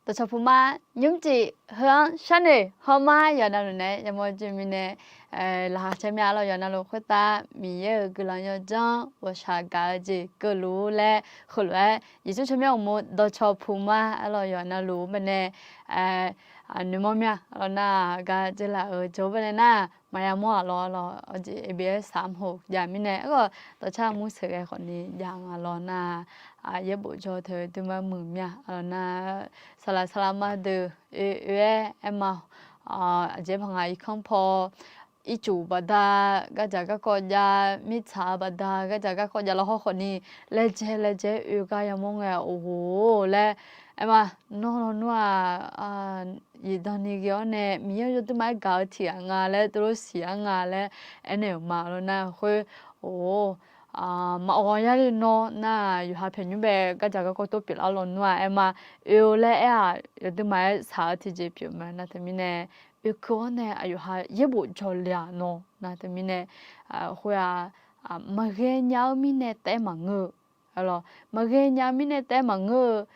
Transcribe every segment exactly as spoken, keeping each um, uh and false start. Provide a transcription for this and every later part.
Dawqcawq puq ma, nymr cif heu-anr sharnoeq hawr mar yawqnan luf naeq-aer yamawr joe mirnae, laqkhaq caer mya lawr. Yawqnan luf khoertav Miqyaer-euq guiqlanq yawdzanr ghawqshaq gaq-eu jeq keuvluf-ur laer heulof-aer Yeqsur tsawrmyanr uqmov dawqcawq puq ma lawr. Yawqnan luf-ur baenae noeqmawr mya lawr nar, gar dzeurlaf-euq jawr-ur baenae nar, maqya mawr-aq lawr lawr. Aqjeq abs saq mq hoq jav mirnae, aerkhawf dawqcar mur sheuqghae khawfni jav nga lawr nar, yaerbof jawr teu dui ma muiq mya lawr nar, saqlaq saqlaq ma deuq oe oe-aer aer ma, aqjeq paq ngaq irkanr paw ircuf baqda gardzaq garkawv jav, mirtsaq-eu baqda gardzaq garkawv jav lawr hawr khawfni, laejae laejae oe gar yamawr ngae, oqhof laer aer ma, nawr lawnmr-aq, zifdan ni ghae-awr nae Miqyaer yawduima-aer gaq-eu tiqghaq nga laer, teulof siq-ar nga laer aernaeq-euq ma lawr nar, khoer, oq, maqawq yar le nawr nar, yawqha paeq nymr bae gardzaq garkawv tov pyeuflar lawnmr-aq aer ma, oe-eu laer aer-aq yawduima-aer shaq-eu tiqjeq pyeuf ma nar teumirnae, oekeuv-awr nae aqyawf ha yaerbof jawr le-aq nawr nar teumirnae, khoer-aq, maqghae nya-eu mirnae taef-aer maqngeur-eu, maqghae nya-eu mirnae taef-aer maqngeur-eu,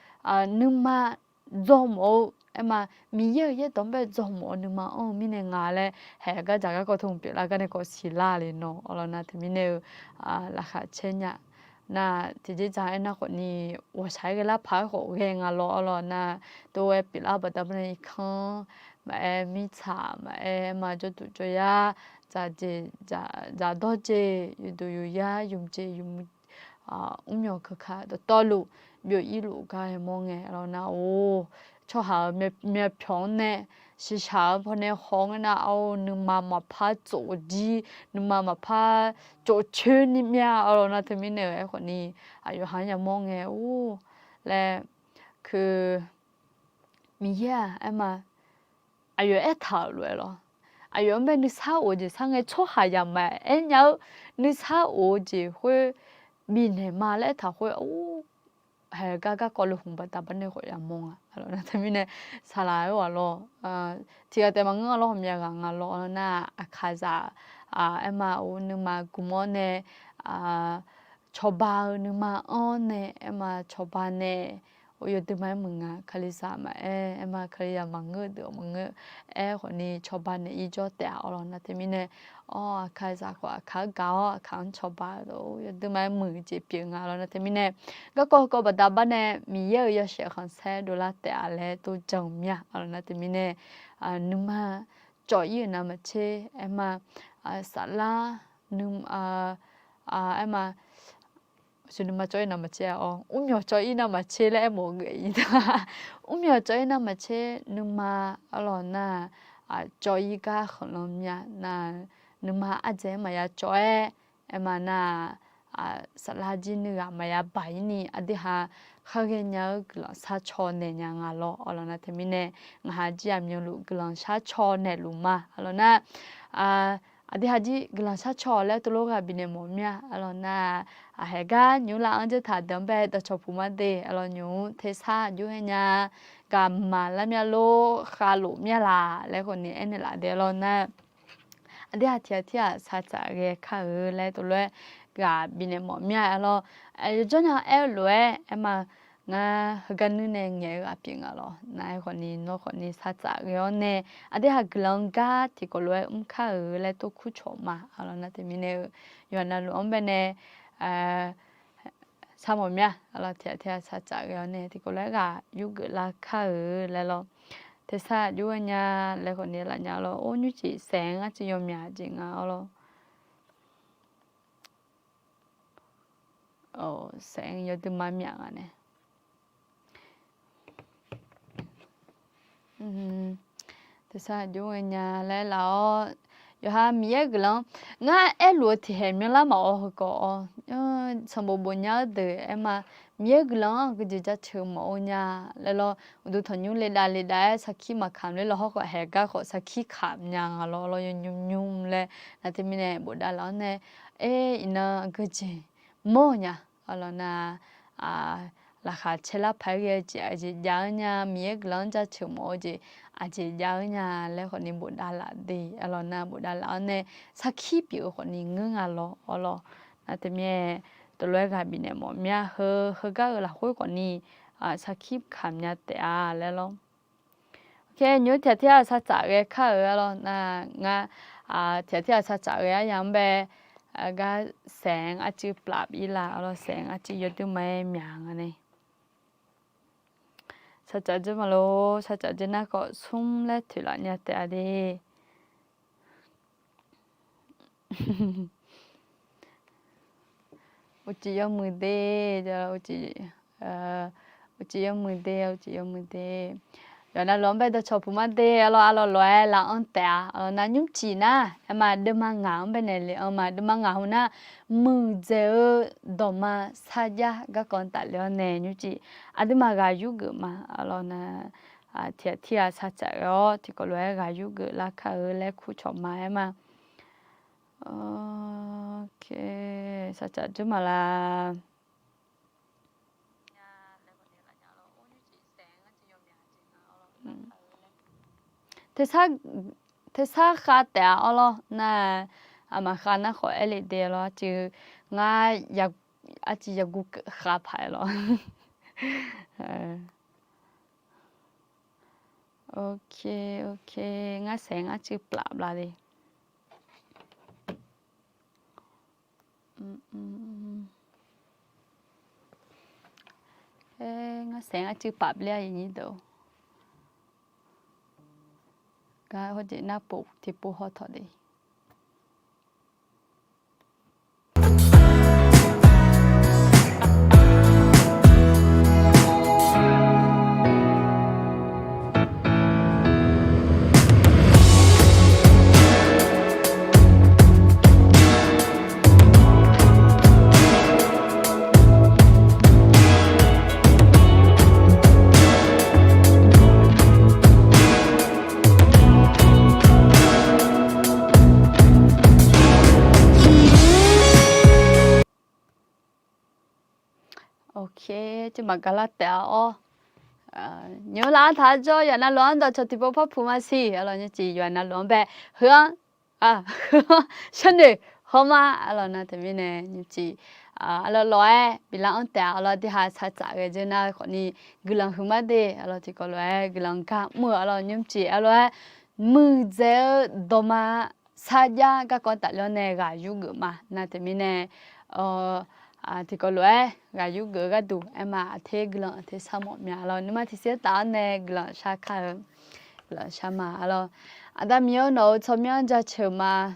nuima dzawmawf-eu aer ma, Miqyaer-euq yaerdawq-anr bae dzawmawf-eu nuima anr-eu mirnae nga laer haeq gardzaq garkawv tov pyeuflar gar nae khawf siqlar le nawr lawr nar teumirnae-eu, laqkhaq caer nya nar, tiqjeq dzaq aernar khawfni, ghawqshaq-aer ghae lar paq-aer khawf ghae nga lawr lawr nar, tov-aer pyeuflar baqda baenae irkanr maqaer, mirtsaq maqaer, aer ma jawrduq jawryar, dzaqjeq dzaqdawr jeq, yawduq yawqyar, yawqjeq yawq, mrmyawq keuka dawqtawvluf byov-ir luf gar yamawr ngae lawr nar, oq, tsawrhaq-euq myavpyawq-anr nae shiqshaq-eu pawnae haw ngae nar, ar, nuima maqpar tsof jir, nuima maqpar tsof coer ni myav lawr nar teumirnae-euq aerkhawfni, aqyawf ha-anr yamawr ngae, oq, laer, keu Miqyaer-aq aer ma, aqyawf aertaq-euq lof-aer lawr, aqyawf-anr bae nuisar of-eu jeq sar ngae, tsawrhaqzaq maqaer nya-eu nuisar of-eu jeq khoer bifnaeq ma laer aertaq khoer, oq, haeq gar garkawv luf hmq baqda baqda nae khawf yamawr nga lawr nar teumirnae, saqlaq-aer ghaq lawr, tiqghaq taef maqngeur nga lawr, ghawqmya ghaq nga lawr nar, aqkaqzaq, aer ma, oq, nuima gmq-awr nae, cawba-eu nuima anr-awr nae aer ma, cawba nae, oq, yawduima-aer muiq nga, kalizaq maqaer, aer ma, kalizaq maqngeur-eu deuq maqngeur, aerkhawfni cawba naeq-ir jawr taef-a lawr nar teumirnae, awr, aqkaqzaq khawf aqkaq-anr gaq-awr aqkaq-anr cawba-eu, yawduima-aer muiq-eu jeq pyeuf nga lawr nar teumirnae, garkawv kawv baqda baqda nae Miqyaer-euq yawshaef khanqsaer dovlar taef-a laer tov jan-eu myav lawr nar teumirnae, nuima cawv-ir-euq navmaqtser aer ma, saflar, aer ma, nuima cawv-ir navmaqtser-a, mrmyawq cawv-ir navmaqtser laer aermawf-eu ghae-ir ta, mrmyawq cawv-ir navmaqtser nuima, arlawq nar, cawv-ir gar khanqlan myav nar, nuima ardzaeq-aer maqya cawv-aer, aer ma nar, saflar jir nuighaq maqya baq-ir ni aqdui ha kharghae nya-eu guiqlanq sharcaw naeq nya nga lawr, arlawq nar teumirnae, ngaq ha jir aqmyanluf guiqlanq sharcaw naeqluf ma, arlawq nar, aqdui ha jir guiqlanq sharcaw laer tov lof ghaq bifnaeq mawf myav, arlawq nar, aqhaeq gar nymr lar-anr dzeur taq deuq-anr bae dawqcawq puq ma de, arlawq nymr tersar aqjox ghaenya, gaq maqlar myav lor, khavlof myav laq laer khawfni aernaeq laf de, arlawq nar, aqdui ha tiq ghaq tir ghaq sar tsaf ghae kar-eu laer tov lof-aer ghaq bifnaeq mawf myav, arlawq, yawjawr nya aer-eu lof-aer aer ma, ngar heugar nuir nae ngaeq-eu ghaq pyeuf nga lawr nar, aer khawfni nawr khawfni sar tsaf ghae-awr nae, aqdui ha guiqlanq gar tiqkawv lof-aer mr kar-eu laer tov kur cawq ma, arlawq nar teumirnae-eu, yawqha navluf-anr bae nae sar mawf myav, arlawq tiq ghaq tir ghaq sar tsaf ghae-awr nae tiqkawv lof-aer ghaq yurgeuf lar kar-eu laer lawr, tersar aqjox ghaenya laer khawfni laf nya lawr, or nymrcif saef-anr arcuiv yawmyaq jeq nga, arlawq, saef-anr yawduima myaq nga nae. Tersar aqjox ghaenya laer laf-awr, yawqha Miqyaer guiqlanq-anr ngar aerluf-eu tiqhaeq myanrlar maqawr heukawv-awr, sanqbof bofnya-eu deuq aer ma, Miqyaer guiqlanq-anr aqgeujeq jaceuq mawf-eu nya laer lawr, uqduq tanqnymr le dav le dav-aer sarkir maqkamq ler lawr hawrkhawf haeq gar khawf sarkir kamq nya nga lawr, lawr yawnymr nymr laer nar teumirnae bofdav laf-awr nae, aer iqnan aqgeujeq mawr-eu nya, arlawq nar, laqkhaq caerlar paq-aer ghae-eu jeq aqjeq jav-eu nya, Miqyaer guiqlanq-anr jaceuq mawf-eu jeq aqjeq jav-eu nya laer khawfni bofdav laf de, arlawq nar bofdav laf-awr nae sarkir pyeuf-eu khawfni ngeur nga lawr, arlawq nar teumirnae, tov lof-aer ghaq bifnaeq mawf myav heu, heugar-eu lafkhoer khawfni sarkir kamq nya taef-a laer lawr. Nymr tiqghaq tirghaq sartsaf ghae kar-euq-a lawr nar, ngar tiqghaq tirghaq sartsaf ghae aryamq-anr bae gar saeq-anr arcuiv plavbir la-a lawr, saeq-anr arcuiv yawdui ma-aer myaq nga nae. Sartsaf dzeur ma lor, sartsaf dzeur nar khawf smr laer toeqlaf nya taef-a de. Uqcif yawmuiq de, uqcif yawmuiq de, uqcif yawmuiq de. Yawqha navluf-anr bae dawqcawq puq mar de, arlawr arlawr lof-aer lav-anr taef-a. Arlawr nar nymrcif nar, aerma deuvma ngaq-anr bae naeq le-anr ma, deuvma ngaq heu nar, muiqdzaeq-eu dawqma sarjax garkawv tafle-awr nae nymrcif aqduimaf ghaq yurgeuf ma. Arlawr nar, tiqghaq tirghaq sartsaf ghae-awr tiqkawv lof-aer ghaq yurgeuf lar kar-eu laer kurcawq ma-aer ma. Sartsaf dzeur ma la. Tersar khav taef-a arlawr nar, aqmaf khav nar khawf aer le de lawr, arcuiv ngar arcuiv yaguv khav paq-aer lawr. Ok, ok, ngar saeq-anr arcuiv plavbla de. Ngar saeq-anr arcuiv pavbler-a iqnyir deuq. Gar hawjeq nar pov tiqpov haw tawq de. Ok, teumaq gaqlar taef-a awr. Nymr lar-anr taq-ar jawr, yawqha navluf-anr dawqcawq tiqpov par puq ma siq. Arlawr nymrcif yawqha navluf-anr bae heu-anr, heu-anr sharnoeq hawr ma. Arlawr nar teumirnae nymrcif arlawr lawq-aer bilar-anr taef-a. Arlawr tirha sartsaf ghae dzeur nar khawfni guiqlanq huiqma de. Arlawr tiqkawv lof-aer guiqlanq gar mr-eu arlawr nymrcif arlawr-aer muiqdzaeq-eu dawqma sarjax garkawv tafle-awr nae ghaq yurgeuf ma. Nar teumirnae tiqkawv lof-aer ghaq yurgeuf-eu gharduq aerma aqter guiqlanq aqter sharmawf mya. Arlawr nuima tiqsiq-aer taf-awr nae guiqlanq shar kar-eu, guiqlanq shar ma. Arlawr Aqda Miqyaer-or, nawq-euq tsawrmyanr jaceuq ma.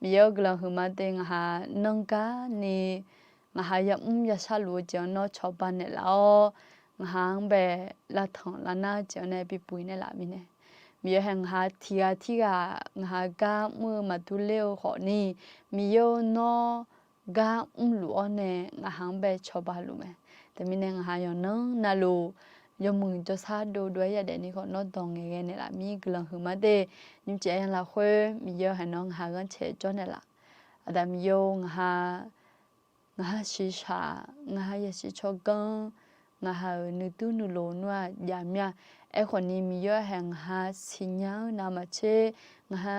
Miqyaer-or, guiqlanq huiqma de. Ngaqha nanr garni ngaqha yamr yashar luf-eu jeq-anr nawr cawba naeqlaf-awr, ngaqha-anr bae lavtanq lavnar-eu jeq-anr nae bibuq naeqlaf mirnae, Miqyaer hae ngaqha tiqghaq tirghaq ngaqha gar mr-eu maqdur ler-eu khawfni, Miqyaer-or, nawr gar mrluf-awr nae ngaqha-anr bae cawba luf mae. Teumirnae ngaqha yawqnan navluf yawmuiq jawrshar dovdov-aer yadaef ni khawf nawr dawq ngaeqghae naeqlaf mir guiqlanq huiqma de. Nymrcif aqyawf lafkhoer Miqyaer-or, haeq nawr ngaqha ghanrcae jawr naeqlaf. Aqda Miqyaer-or, ngaqha ngaqha shiqshaq, ngaqha yasiq tsawrganr, ngaqha-euq nuidur nuiloq nmr-aq jav mir-a. Aerkhawfni Miqyaer-or, haeq ngaqha siqnya-anr navmaqtser, ngaqha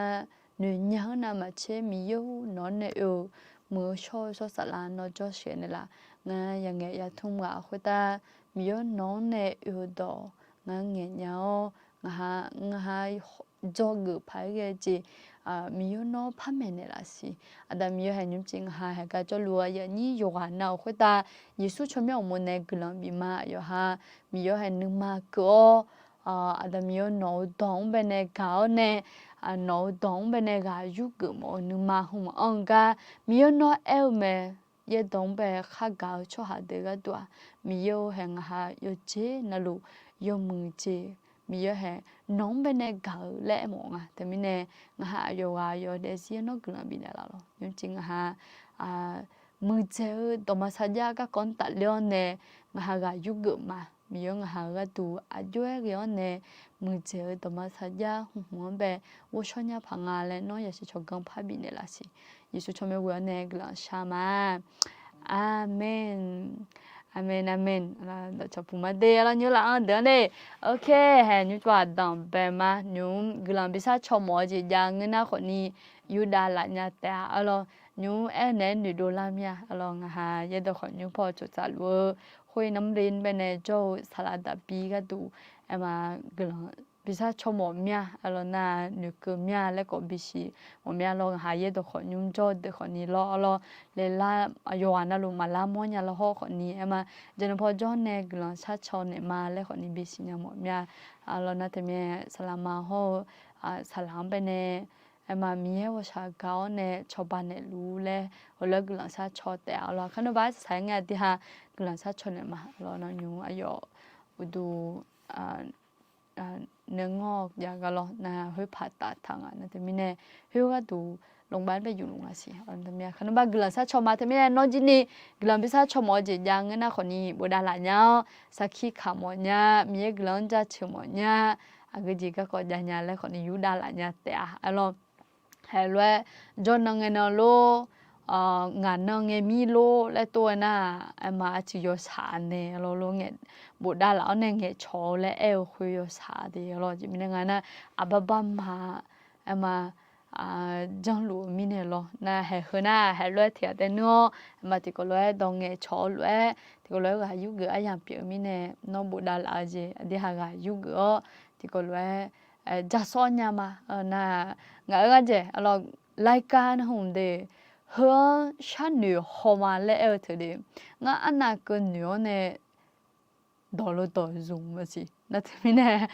noeqnya-anr navmaqtser, Miqyaer-or, nawq-anr nae oe-eu muiq-eu shawr-eu shawr saflar nawr jawr sheuq naeqlaf. Ngar yaqngaeq yatmr ghaq khoertav Miqyaer-or, nawq-anr nae oe-eu dawq ngar ngaeqnya-awr, ngaqha ngaqha dzawgeuf paq-aer ghae-eu jeq Miqyaer nawr par maeqnaeq laf siq. Aqda Miqyaer haeq nymrcif ngaqha haeq gar jawrluf-eu aqyuif aqnyir yawqghaq nav-euq khoertav, Yeqsur tsawrmyanr uqmov nae guiqlanq bif ma. Yawqha Miqyaer haeq nuima keuv-awr, Aqda Miqyaer nawq-euq dawq-anr bae nae gaq-awr nae, nawq-euq dawq-anr bae nae ghaq yurgeuf mawf-eu nuima hmq anr-eu gar Miqyaer nawr aer-eu mae. Yaerdawq-anr bae khar gaq-eu tsawrhaq deuq gharduq-aq, Miqyaer-or, haeq ngaqha yawqjeq navluf yawmuiq jeq Miqyaer haeq nawq-anr bae nae gaq-eu laer aermawf nga. Teumirnae ngaqha aqyawf ghaq yawf daefzir-anr nawr guiqlanq bifnaeq laf lawq. Nymrcif ngaqha muiqdzaeq-eu dawqma sarjax garkawv-anr tafler-awr nae ngaqha ghaq yurgeuf ma. Miqyaer ngaqha-euq gharduq aqjox-aer ghae-awr nae muiqdzaeq-eu dawqma sarjax hmq hmq-anr bae ghovshaw nya paq nga laer nawr yasiq tsawrganr parbi naeqlaf siq. Yeqsur tsawrmyanr ghoe-awr nae guiqlanq shar ma. Aqmeq. Aqmeq, aqmeq. Dawqcawq puq ma de, arlawr nymr laf-anr deuq-anr de. Ok, haeq nymr tsov-aq danqbae ma nymr guiqlanq bishar caw mawf-eu jeq jav ngeur nar khawfni, yurdav laf nya taef-a. Arlawr nymr aernaeq-aer noeqdov lar mir-a. Arlawr ngaqha yaerdawq khawf nymr paw tsoftsaf luf-eu khoer namr le baenae jawr-eu saqlaq daqbi gharduq, aerma guiqlanq bishar caw mawf mya, aqlawq nar noeqkeuv mya laer khawf bisiq mawf mya lawr. Ngaqha yaerdawq khawf nymr jawr-eu deuq khawfni lawr, aqlawq laeqlar yawqghaq navluf maqlar mawrnya lawr hawr khawfni aerma, jeq nan paw jawr nae guiqlanq shar caw naeq ma laer khawfni bisiq nya mawf mya. Aqlawq nar teumirnae saqlaq ma hawr-eu saqlaq-anr baenae aerma Miqyaer ghawqshaq gaq-awr nae cawba naeqluf-ur laer heulof-aer guiqlanq shar caw taef-a. Aqlawq kharnoeq ba arsaq saq-aer ngae aqdui ha guiqlanq shar caw naeq ma. Aqlawq nawq nymq aqyawf uqduq nae ngawr-eu jav gaq lawr nar khoer paq taf taq nga nar teumirnae khoer gharduq longbav-anr bae yufluf nga siq. Kharnoeq ba guiqlanq shar caw ma teumirnae nawr jir ni guiqlanq bishar caw mawf-eu jeq jav ngeur nar khawfni bofdav laf nya-awr sarkir kaq mawf nya, Miqyaer guiqlanq-anr jaceuq mawf nya, aqgeu jeq garkawv jav nya laer khawfni yurdav laf nya taef-a. Aqlawq haeq lof-aer jawr nan ngae nan lor, ngaq nan ngae mir lor laer tov-aer nar, aerma arcuiv yawshaq nae lawr lor ngae, bofdav laf-awr nae ngaeqcawq-eu laer aer-eu khoer yawshaq de. Aqlawq jeq mirnae nga nar, aqbar bar ma, aerma janrluf-eu mirnae lawr nar, haeq heu nar haeq lof-aer tiq ghaq tae neur-awr, aerma tiqkawv lof-aer dawq ngaeqcawq-eu lof-aer tiqkawv lof-aer ghaq yurgeuf aryamq pyeuf-eu mirnae, nawr bofdav laf-eu jeq aqdui ha ghaq yurgeuf-awr tiqkawv lof-aer jasawr nya ma. Nar ngaq-euq gharjaeq aqlawq รายการ hmq de, heu-anr sharnoeq haw ma laer aer-eu teu de, ngar arnav keuv noeq-awr nae dawq lo dawq zmq-eu siq. Nar teumirnae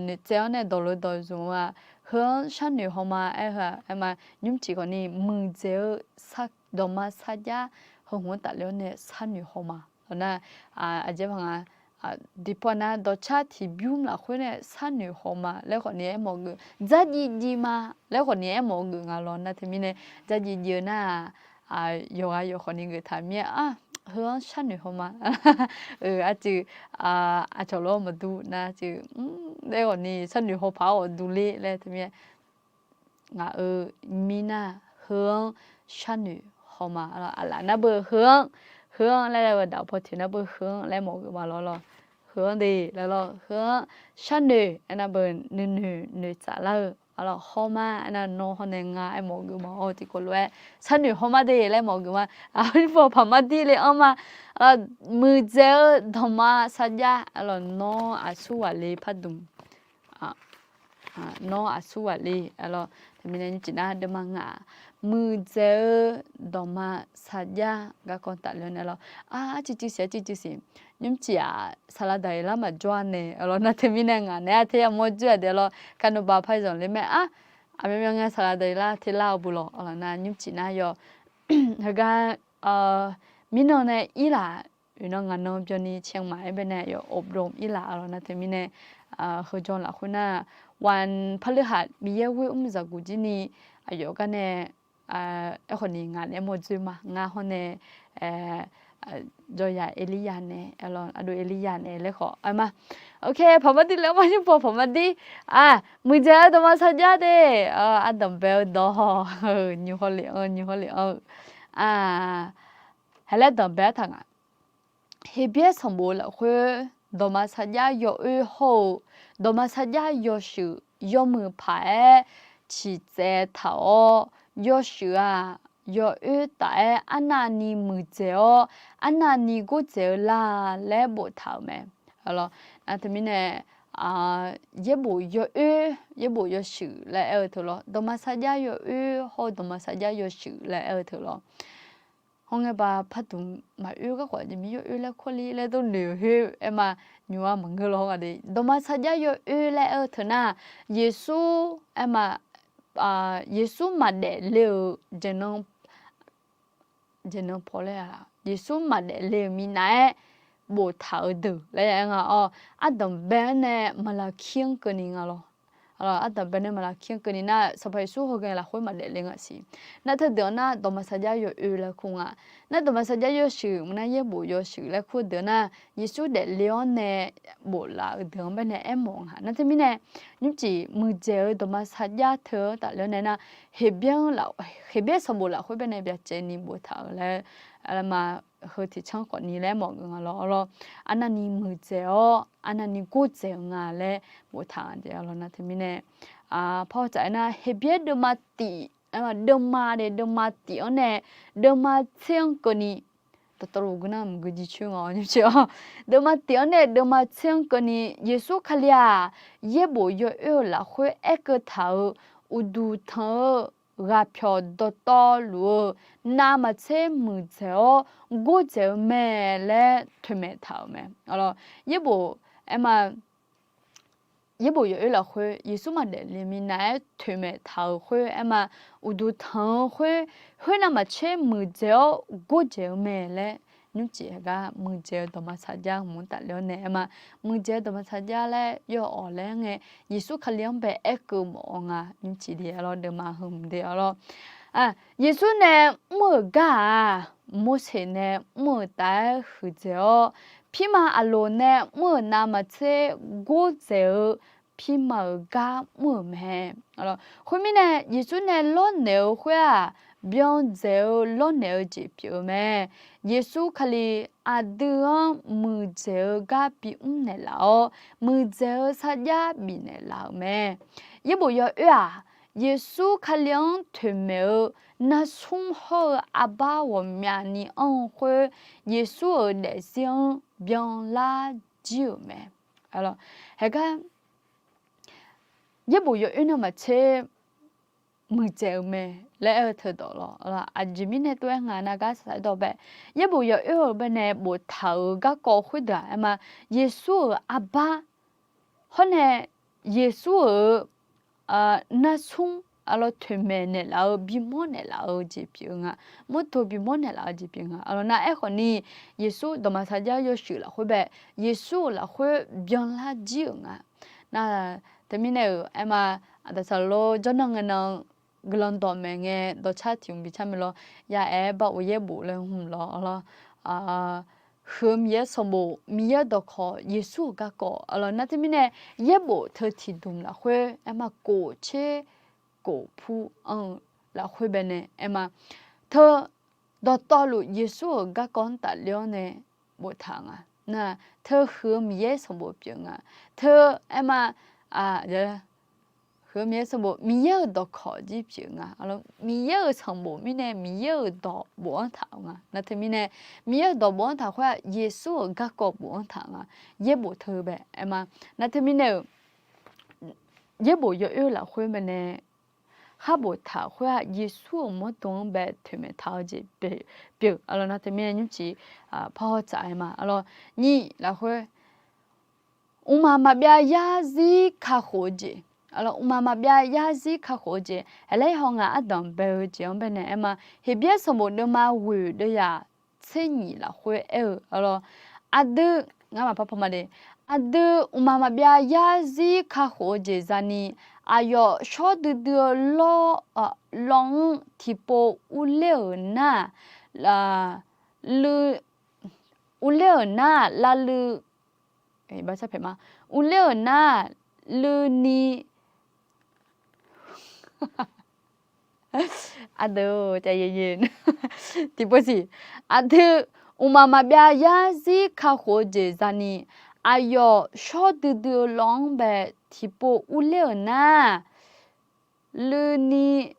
noeqtsaev-awr nae dawq lo dawq zmq-eu-aq, heu-anr sharnoeq haw ma aer-eu-aq, aerma nymrcif khawfni muiqdzaeq-eu dawqma sarjax heu hmq-anr tafle-awr nae sharnoeq haw ma. Nar aqjeq paq nga, tiqpawf nar dawqcar tiqbymr lafkhoer nae sharnoeq haw ma laer khawfni aermawf geuf, dzardziv dziv ma laer khawfni aermawf geuf nga lawr. Nar teumirnae dzardziv dziv-eu nar-aq, yawqghaq yawqkhawfni geuf taq mir-aer, ar, heu-anr sharnoeq haw ma. Arcuiv aqcawq lof-aer maqdur nar, arcuiv laer khawfni sharnoeq haw paq-awr ghawqdur ler laer teumirnae ngaq-euq mirnar heu-anr sharnoeq haw ma. Aqlaf nar beu heu-anr, heu-anr laer laer-eu daq paw teq nar beu heu-anr laer mawf geuf ma lawr lawr. Heu-anr de laer lawr, heu-anr sharnoeq aernar beu nuinoeq noeqtsaf lar-eu. Aqlaf haw ma aernar nawr hawr nae nga aer mawf geuf ma-awr tiqkawv lof-aer sharnoeq haw ma de laer mawf geuf ma. Aqnyir paw paq mar dir le-anr ma. Muiqdzaeq-eu dawqma sarjax, aqlaf nawr aqsur ghaq le pardmq nawr aqsur ghaq le, aqlaf teumirnae nymrcif nar deuvma ngaq, muiqdzaeq-eu dawqma sarjax garkawv tafle-awr nae lawr, arcuiv cuiv siq, arcuiv cuiv siq, nymrcif-aq saqlaq daqyeq lar maqjawr-a nae, aqlaf nar teumirnae ngaq naeq-aer aqter yamawr dzoer-aq de lawr, kanoba par zanqler mae, ar, aqmyanmyan ngae saqlaq daqyeq lar ter lar-eu bu lawr, aqlaf nar nymrcif nar yawr, heugar mirnan nae irlaf, oeqnan ngaq nan byanni เชียงใหม่ aer baenae yawf อบรม irlaf, aqlaf nar teumirnae heujan lafkhoer nar, วันพฤหัส Miqyaer ghoer mr zaqguq jir ni aqyawf gar nae aerkhawf ni ngaq naeq-aer mawr dzoer ma. Ngar hawr nae jawryaq Erlirya nae, ardov Erlirya nae laer khawf aer ma. Ok, paq mar dir le-anr ma, nymr paw paq mar dir, ar, muiqdzaeq-eu dawqma sarjax de, ardanq bae-eu dawq, nymr hawr le-anr, nymr hawr le-anr-eu, haelaer danqbae-aer taq nga. Heqbyaer sanqbof lafkhoer dawqma sarjax yawoer hawr-eu, dawqma sarjax yawshuif yawmuiq paq-aer ciqtsaev taq-awr, yawshuif-aq yawoer taf-aer arnavni muiqdzaeq-awr, arnavni gordzaeq-eu la laer boftaq-euq mae. Nar teumirnae yaerbof yawoer, yaerbof yawshuif laer aer-eu teu lawr, dawqma sarjax yawoer hawr-eu dawqma sarjax yawshuif laer aer-eu teu lawr. Hawr ngae ba pardmq maqoer garkawv jeq mir yawoer laer kawrler laer dov noeq khoer aer ma, nymr-a maqngeur lawr haw nga de. Dawqma sarjax yawoer laer aer-eu teu nar, Yeqsur aer ma, Yeqsur maqdaef le-euq jeq nan, jeq nan paw laer-a, Yeqsur maqdaef le-euq minav-aer boftaq-eu deuq laer aer nga-awr, ardanq bae-anr nae Maqlaqkir-anr keuvni nga lawr. Ardanq bae nae Maqlaqkir-anr keuvni nar, Sanqpaq Yeqsur heugar lafkhoer maqdaef le nga siq. Nar teudeuq-anr nar dawqma sarjax yawoer laer kur nga. Nar dawqma sarjax yawshuif maqnar yaerbof yawshuif laer kur deuq nar, Yeqsur daefle-awr nae boflaf-eu deuq-anr bae nae aermawf nga. Nar teumirnae nymrcif muiqdzaeq-eu dawqma sarjax teu-anr tafle-awr nae nar, Heqbyaer sanqbof lafkhoer bae nae byacaevni boftaq-euq laer, ma heu tiqcanr khawfni laer mawf geuf nga lawr. Arnavni muiqdzaeq-awr arnavni gordzaeq-eu nga laer boftaq-a jeq lawr. Nar teumirnae par-awr tsaf-aer nar, Heqbyaer deuvma tif, deuvma de deuvma tif-anr nae deuvma tser-anr keuvni dawqtawvluf gui nar maqgui jircoer nga-awr nymrcif-awr. Deuvma tiq-anr nae deuvma tser-anr keuvni Yeqsur Kali-aq, yaerbof yawoer-euq lafkhoer aerkeuv taq-euq uqduq tanq-eu ghaqpyawq dawqtawvluf-eu navmaqtser muiqdzaeq-awr gordzaeq-eu mae laer toeqmaeq taq-euq mae. Yaerbof, aerma, yaerbof yawoer lafkhoer Yeqsur maqdaef le minav-aer toeqmaeq taq-euq khoer aerma, uqduq tanq-eu khoer, khoer navmaqtser muiqdzaeq-awr gordzaeq-eu mae laer nymrcif haeqgar muiqdzaeq-eu dawqma tsaqjax mq-anr tafler-awr nae aerma, muiqdzaeq-eu dawqma tsaqjax laer yawawq laer ngae, Yeqsur Kali-anr bae aerkeuv mawf-awr nga nymrcif de. Arlawr deuvma heu mq de arlawr. Yeqsur nae mr-euq gar-aq, Morseq nae mr-euq taf-aer huiqdzaeq-awr, pirma Aqloq nae mr-euq navmaqtser gordzaeq-eu pirma-euq gar mr-euq mae. Khoermirnae, Yeqsur nae lawrnaeq-eu khoer-aq, byandzaeq-eu lawrnaeq-eu jeq pyeuf-eu mae. Yeqsur Kali aqdui-anr muiqdzaeq-eu gar bimr naeqlaf-awr, muiqdzaeq-eu sarjax bifnaeq laf-euq mae. Yaerbof yawoer-aq, Yeqsur Kali-anr toeqmaeq-eu narsmr hawr-eu arbar ghawqmyani anr-eu khoer, Yeqsur-euq daefzir-anr byanlar jir-euq mae. Haegar, yaerbof yawoer navmaqtser muiqdzaeq-eu mae laer aer-eu teudawq lawr. Aqjeq mirnae tov-aer nga nar gar saqsaq-aer dawq bae, yaerbof yawoer-euq baenae boftaq-euq garkawv khoerdeuq-aq aerma, Yeqsur-euq arbar hawr nae Yeqsur-euq narsmr arlawr toeqmaeq naeqlaf-eu bimawr naeqlaf-eu jeq pyeuf-eu nga. Mawrdo bimawr naeqlaf-eu jeq pyeuf nga. Arlawr nar aerkhawf ni, Yeqsur dawqma sarjax yawshuif lafkhoer bae, Yeqsur-euq lafkhoer byanlar jir-euq nga. Nar, teumirnae-euq aerma, aqdaq saqlor jawrnan ngae nan guiqlanq dawq maeq ngae dawqcar tiq hmq bicar mae lawr. Ya'aer bav of yaerbof laer hmq lawr arlawr. Huiq-eu Miqyaer sanqbof, Miqyaer-euq dawqkawq, Yeqsur-euq garkawv arlawr. Nar teumirnae yaerbof teu tiqdmq lafkhoer aerma, kof tser kof pur anr-eu lafkhoer baenae aerma, teu dawqtawvluf Yeqsur-euq garkawv-anr tafler-awr nae boftaq nga. Nar, teu huiq-eu Miqyaer sanqbof pyeuf nga. Teu aerma, huiq-eu Miqyaer sanqbof, Miqyaer-euq dawqkawq jir pyeuf nga. Miqyaer-euq sanqbof mirnae Miqyaer-euq dawq bofanr taq-eu nga. Nar teumirnae, Miqyaer-euq dawq bofanr taq khoer-aq, Yeqsur-euq garkawv bofanr taq nga. Yaerbof teu bae aerma, nar teumirnae-euq yaerbof yawoer lafkhoer baenae khar boftaq khoer-aq, Yeqsur-euq mawrdo-anr bae toeqmaeq taq-eu jeq pyeuf. Arlawr nar teumirnae nymrcif parhaw tsaf-aer ma. Arlawr nyiq lafkhoer, mqmaq maqbyav yarzir kakhof-eu jeq. Arlawr mqmaq maqbyav yarzir kakhof-eu jeq, haeqlaer haw ngaq ardanq bae-eu jeq-anr baenae aerma, Heqbyaer sanqbof deuvma ghoeq deuvyaq tser nyiq lafkhoer aer-eu arlawr, aqdui, ngar maqpar paw ma de, aqdui mqmaq maqbyav yarzir kakhof-eu jeq zani, aqyawf shawr duidui-eu lawr, lawr-anr tiqpov urler-euq nar-aq, urler-euq nar-aq lavluiv, urler-euq nar-aq luivni, aqdui, tiqpov siq, aqdui mqmaq maqbyav yarzir kakhof-eu jeq zani, aqyawf shawr duidui-eu lawr-anr bae tiqpov urler-euq nar-aq, luivni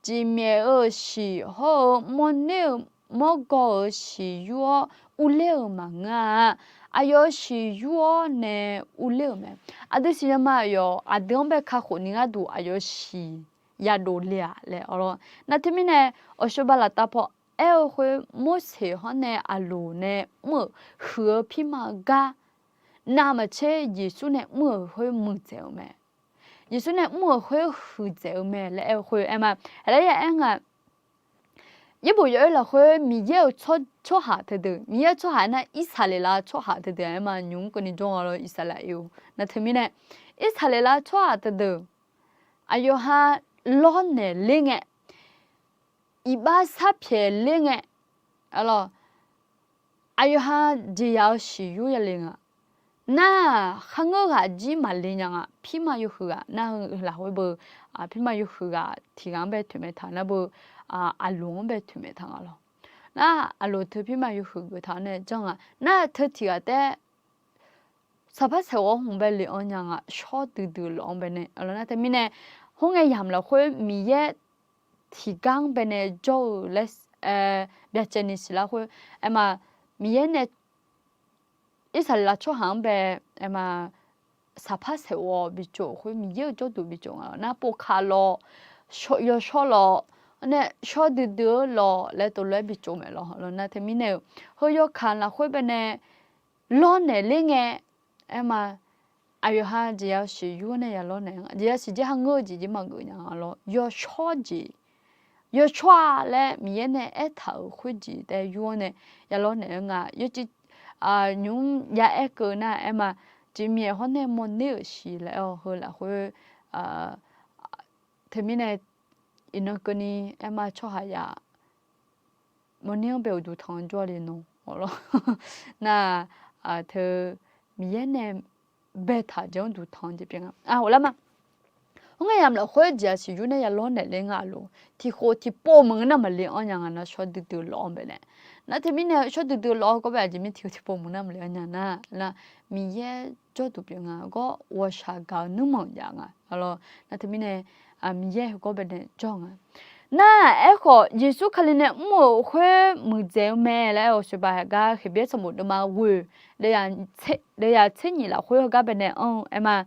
jeqmyaef-eu shiq hawr-eu mawrner-eu mawrgawv-euq shiq yur-awr urler-euq maqngeur-a. Aqyawf-euq shiq yur-awr nae urler-euq mae. Aqdui siqnya ma, aqyawf aqdui-anr bae kakhof ni gharduq aqyawf shiq yadov le-aq laer arlawr. Nar teumirnae, awqshawba laftav paw aer-eu khoer, Morseq hawr nae Aqloq nae mr-euq huiq-eu pirma-eu gar, navmaqtser Yeqsur nae mr-euq khoer muiqdzaeq-eu mae. Yeqsur nae mr-euq khoer huiqdzaeq-eu mae laer aer-eu khoer aer ma. Aqlaer ya aer nga, yaerbof yawoer lafkhoer Miqyaer-euq tsawrhaq teudeuq, Miqyaer-euq tsawrhaq aernar Irsaqleqlav tsawrhaq teudeuq aer ma. Nymq-mr keuvni jawr nga lawr, Irsaqleqlav ir-eu. Nar teumirnae, Irsaqleqlav tsawrhaq teudeuq aqyawf ha lawrnaeq ler ngae, iqbax sharpyaeq ler ngae, arlawr, aqyawf ha jeqzaq-eu shiq yur yale nga. Nar-aq, kharngeur ghaq jir maqle nya nga. Pirma yawhuiq ghaq nar-eu lafkhoer beu, pirma yawhuiq ghaq tiq ghaq-anr bae toeqmaeq taq nar beu, Aqloq-anr bae toeqmaeq taq nga lawr. Nar-aq, Aqloq teu pirma yawhuiq geuf taq-awr nae janr nga. Nar-aq, teu tiq ghaq taef saqpar saeqghawv hmq bae le-anr nya nga, shawr duidui lawq-anr bae nae. Aqlawq nar teumirnae, khoerngae yamq lafkhoer Miqyaer tiqgar-anr bae nae jawr-eu laer byaqcaevni siqlar khoer, aerma, Miqyaer nae Irsaqleqlav tsawrhaq-anr bae, aerma, saqpar saeqghawv bitsov khoer, Miqyaer-euq jawrduq bitsov nga lawq. Nar povkaq lawq, yawshawr lawq, nae shawr duidui-eu lawq laer tov lof-aer bitsov mae lawq. Lawq nar teumirnae-euq, heu yawkaq lafkhoer baenae lawrnaeq ler ngae, aerma, aqyawf ha jeqya siq yur nae ya lawrnaeq, jeqya siq jeq ha ngeur-eu jeq jeq maqgeuf nya lawq. Yawshawr jeq, yawshawr-a laer Miqyaer nae aertaq-euq khoerjeq taef yur-awr nae ya lawrnaeq-eu nga. Yawciv nymr ya aer keuv nar, aerma, jeqmyaef hawr nae mawrner-euq siq laer-awr heu lafkhoer teumirnae iqnan keuvni aerma tsawrhaqzaq mawrner-anr bae uqduq tanq jawr le nawq lawq. Nar, teu Miqyaer nae baetaq jeq-anr duq tanq jeq pyeuf nga. Ghoflar ma. Hawr ngae yamq lafkhoer jeqya siq yur nae ya lawrnaeq ler nga lawq. Tiqkhof tiqpov maqngeur nar maqle anr nya nga nar shawr duidui lawq-anr baenae. Nar teumirnae shawr duidui lawq-awr gawr bae aqjeq mir tiqkhof tiqpov maqngeur nar maqle anr nya nar, nar Miqyaer jawrduq pyeuf nga. Gawr ghawqshaq gaq-eu nuirmanq jav nga. Nar teumirnae Miqyaer heugawr baenae jawr nga. Nar aerkhawf Yeqsur Kali nae mr-euq khoer muiqdzaeq-eu mae laer-awr, sheuqbaq gar Heqbyaer sanqbof deuvma ghoeq deuvyaq tser nyiq lafkhoer heugar baenae anr-eu aerma,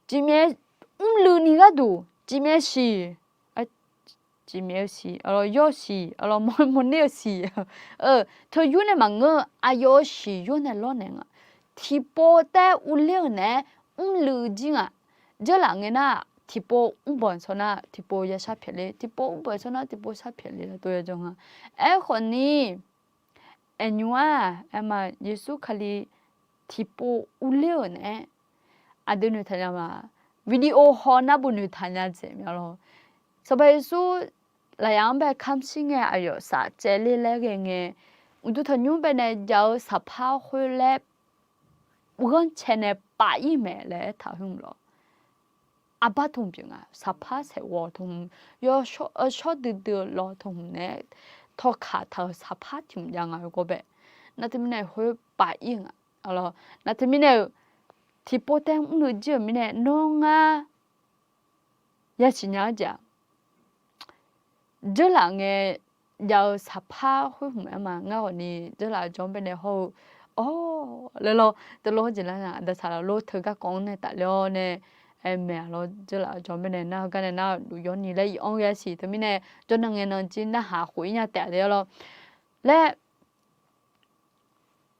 jeqmyaef mrluiv ni gharduq jeqmyaef siq, jeqmyaef-eu siq, yawr siq, mawrner-eu siq, teu yur nae maqngeur-eu aqyawf-euq siq yur nae lawrnaeq nga. Tiqpov taef urler-euq naeq-aer mrluiv jir nga. Dzeurlaf ngae nar, tiqpov mrbanq shawr nar tiqpov ya shar pyaeq ler, tiqpov mrbanq shawr nar tiqpov shar pyaeq ler laer tov ya jawr nga. Aerkhawf ni, aernymr-aq, aerma, Yeqsur Kali tiqpov urler-euq naeq-aer aqdui noeqtaq nya ma. Video haw nar bu noeqtaq nya dzaeq mya lawr. Sanqpaq Yeqsur lafyaq-anr bae kamq shir ngae aqyawf saf caevler laer ghae ngae, uqduq tanqnymr baenae jav-eu saqpar khoer laer ghanrcae nae pav-ir mae laer aertaq khoer mq lawr. Arbar tmq pyeuf nga, saqpar saeqghawv tmq, yawshawr duidui-eu lawq tmq nae tawqkaq taq-euq saqpar tiq mq jav nga yawgawr bae. Nar teumirnae khoer pav-ir nga. Nar teumirnae-euq tiqpov taef mrluiv jir-euq mirnae nawr ngar yasiq nya-eu jeq-aq, dzeurlaf ngae jav-eu saqpar khoer hmq-aer ma. Ngar ghawqni dzeurlaf-eu jawr-anr baenae hawr-eu, awr, laer lawr, teulof-aer jeq lar nya, aqda saqlaq lor teu garkawv-anr nae tafler-awr nae, aer mae-a lawr, dzeurlaf-eu jawr-anr baenae nar heugar nae nar duq yawr ni laer iq-anr ghae siq. Teumirnae jawrnan ngaenan jir narhaq khof-ir nya taef-a de lawr laer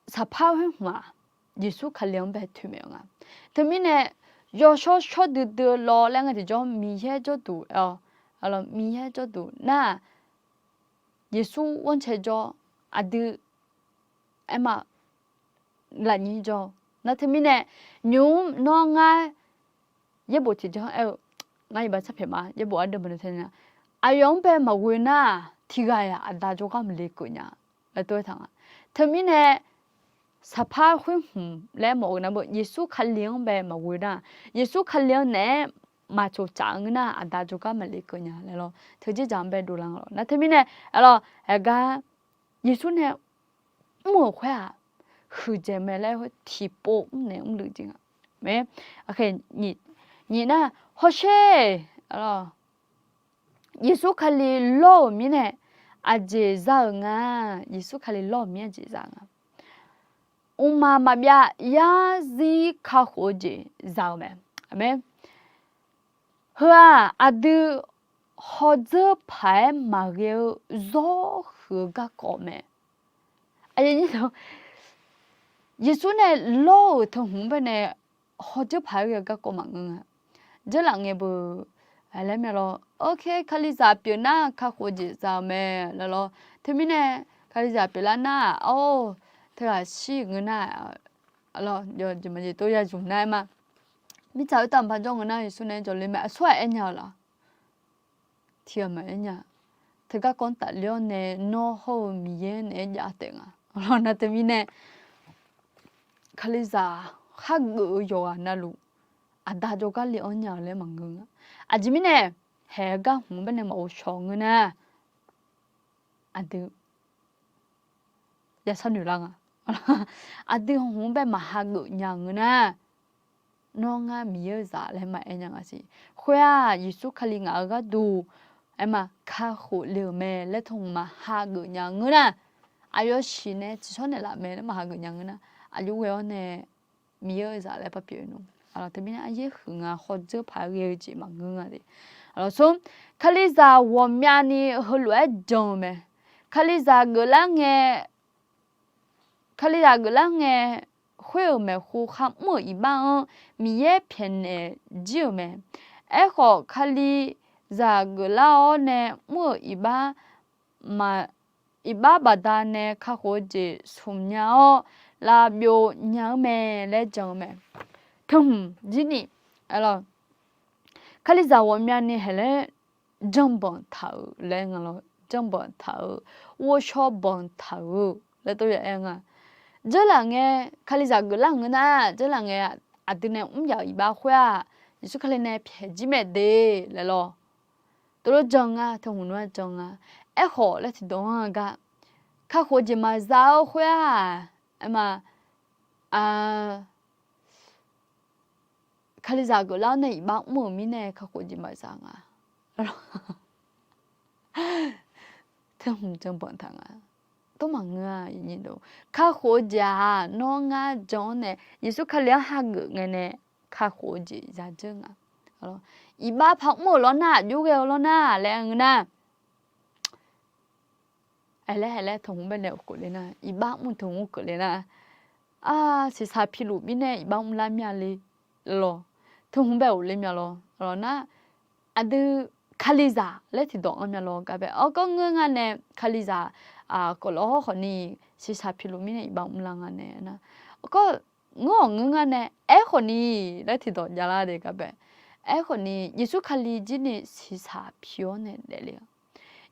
saqpar khoer hmq-aq, Yeqsur Kali-anr bae toeqmaeq-eu nga. Teumirnae yawshawr shawr duidui-eu lawr laer nga tiqjawr Miqyaer jawrduq, Miqyaer jawrduq nar-aq, Yeqsur ghanrcae jawr, aqdui aerma lafnyir jawr. Nar teumirnae nymq-mr nawr ngar yaerbof tiqjawr aer-eu, ngar iqbax sharpyaeq ma, yaerbof ardeuv maqdeuv tae nya. Aqyawf-anr bae maqghoe nar-aq, tiqghaq-iq aqda jawrgar maqle keuv nya laer tov-aer taq nga. Teumirnae saqpar khoer hmq laer mawf-eu navmaqtser Yeqsur Kali-anr bae maqghoe nar, Yeqsur Kali-anr naeq-aer maqcoq caf-eu ngeur nar, aqda jawrgar maqle keuv nya laer lawr, teu dzerdzaq-anr bae dovlar nga lawr. Nar teumirnae, aerlawr, aergar Yeqsur nae mr-euq khoer-aq, huiqdzaeq mae laer khoer tiqpov mrnaeq mrluiv jeq nga. Mae, nyiq nar, hawsher, Yeqsur Kali lawr-euq mirnae aqjeq za-euq nga. Yeqsur Kali lawr-euq mirnae aqjeq za-eu nga. Mqmaq maqbyav yarzir kakhof-eu jeq za-eu mae. Heu-aq, aqdui hawdzeur paq-aer maqghae-eu zawr huiq-eu garkawv mae. Yeqsur nae lawr-euq teu hmq-anr baenae hawdzeur paq-aer ghae-eu garkawv maqngeur nga. Dzeurlaf ngae beu laer mae lawr. Oke, Kalizaq pyeuf nar kakhof-eu jeq za-eu mae laer lawr. Teumirnae Kalizaq pyeuflar nar-aq, or, teughaq shir ngeur nar, jeq maqjeq tov ya zmq nar-aer ma. Mirtsaq khoertav maqpar jawr ngeur nar Yeqsur nae jawrle mae, aqsur-aq aer nya-eu laf. Tiqghaq maqaer nya. Teugar kawv-anr tafler-awr nae nawr hawr-eu Miqyaer naeq-aer jav taef nga. Nar teumirnae Kalizaq khargeuf-eu yawqghaq navluf aqda jawrgar le-anr nya-eu laer maqngeur nga. Aqjeq mirnae haeq-eu gar hmq-anr baenae maqghov shawq ngeur nar, aqdui yasar noeq lar nga. Aqdui hmq-anr bae maqhageuf nya-eu ngeur nar, nawr ngar Miqyaer-eu zaq laer maqaer nya nga siq. Khoer-aq, Yeqsur Kali ngaq-euq gharduq aerma kakhof le-euq mae laer teu hmq maqhageuf nya ngeur nar, aqyawf siqnae tsiqshawr naeqlaf mae laer maqhageuf nya ngeur nar, aqjox ghae-awr nae Miqyaer-euq zaq laer parpyeuf nmr. Teumirnae aryaer huiq nga, hawdzeur paq-aer ghae-eu jeq maqngeur nga de. Aqlawq smr, Kalizaq ghawqmyavni heulof-aer jan-eu mae. Kalizaq geuflar ngae, Kalizaq geuflar ngae, khoer-euq maeqhu kharmr-euq iqbax-anr Miqyaer pyaeqnaeq jir-euq mae. Aerkhawf, Kalizaq geuflar-awr nae mr-euq iqbax ma, iqbax baqdanae kakhof-eu jeq smq nya-awr, lavbyov nya-eu mae laer jan-eu mae. Teu hmq jir ni, Kalizaq ghawqmyavni haeq laer janrbanq taq-euq laer nga lawr, janrbanq taq-euq, ghovshaw banq taq-euq laer tov ya aer nga. Dzeurlaf ngae, Kalizaq geuflar ngeur nar, dzeurlaf ngae aqdui nae mr yaf-euq iqbax khoer-aq, Yeqsur Kali nae pyaeq jir mae de laer lawr. Tov lof jan nga, teu hmq lof-aer jan nga. Aerkhawf laer tiqdawq-anr gar, kakhof-eu jeq maqza-eu khoer-aq, aerma, Kalizaq geuflar-awr nae iqbax mr-euq mirnae kakhof-eu jeq maqza nga. Teu hmq janrbanq taq nga. Tov maqngeur-a. Kakhof-eu jeq-aq, nawr ngar jan-awr nae Yeqsur Kali-anr hageuf ngae nae kakhof-eu jeq zadzeur nga. Iqbax par mr-euq lawr nar, aqjox ghae-eu lawr nar laer ngeur nar, aerlaer aerlaer teu hmq baenae uqkeuv le nar, iqbax mr teu hmq uqkeuv le nar, a, siqsaq piluf mirnae iqbax mrlar mya le lawr. Teu hmq bae uqle mya lawr. Nar, aqdui Kalizaq laer tiqdawq-anr mya lawr gar bae. Awrkawr ngeur nga nae Kalizaq kawf lawr hawrkhawf ni, siqsaq piluf mirnae iqbax mrlar nga nae nar, awrkawr ngeur-awq ngeur nga nae aerkhawf ni laer tiqdawq javlar de gar bae. Aerkhawf ni Yeqsur Kali jir ni siqsaq pi-awr nae daefle-a.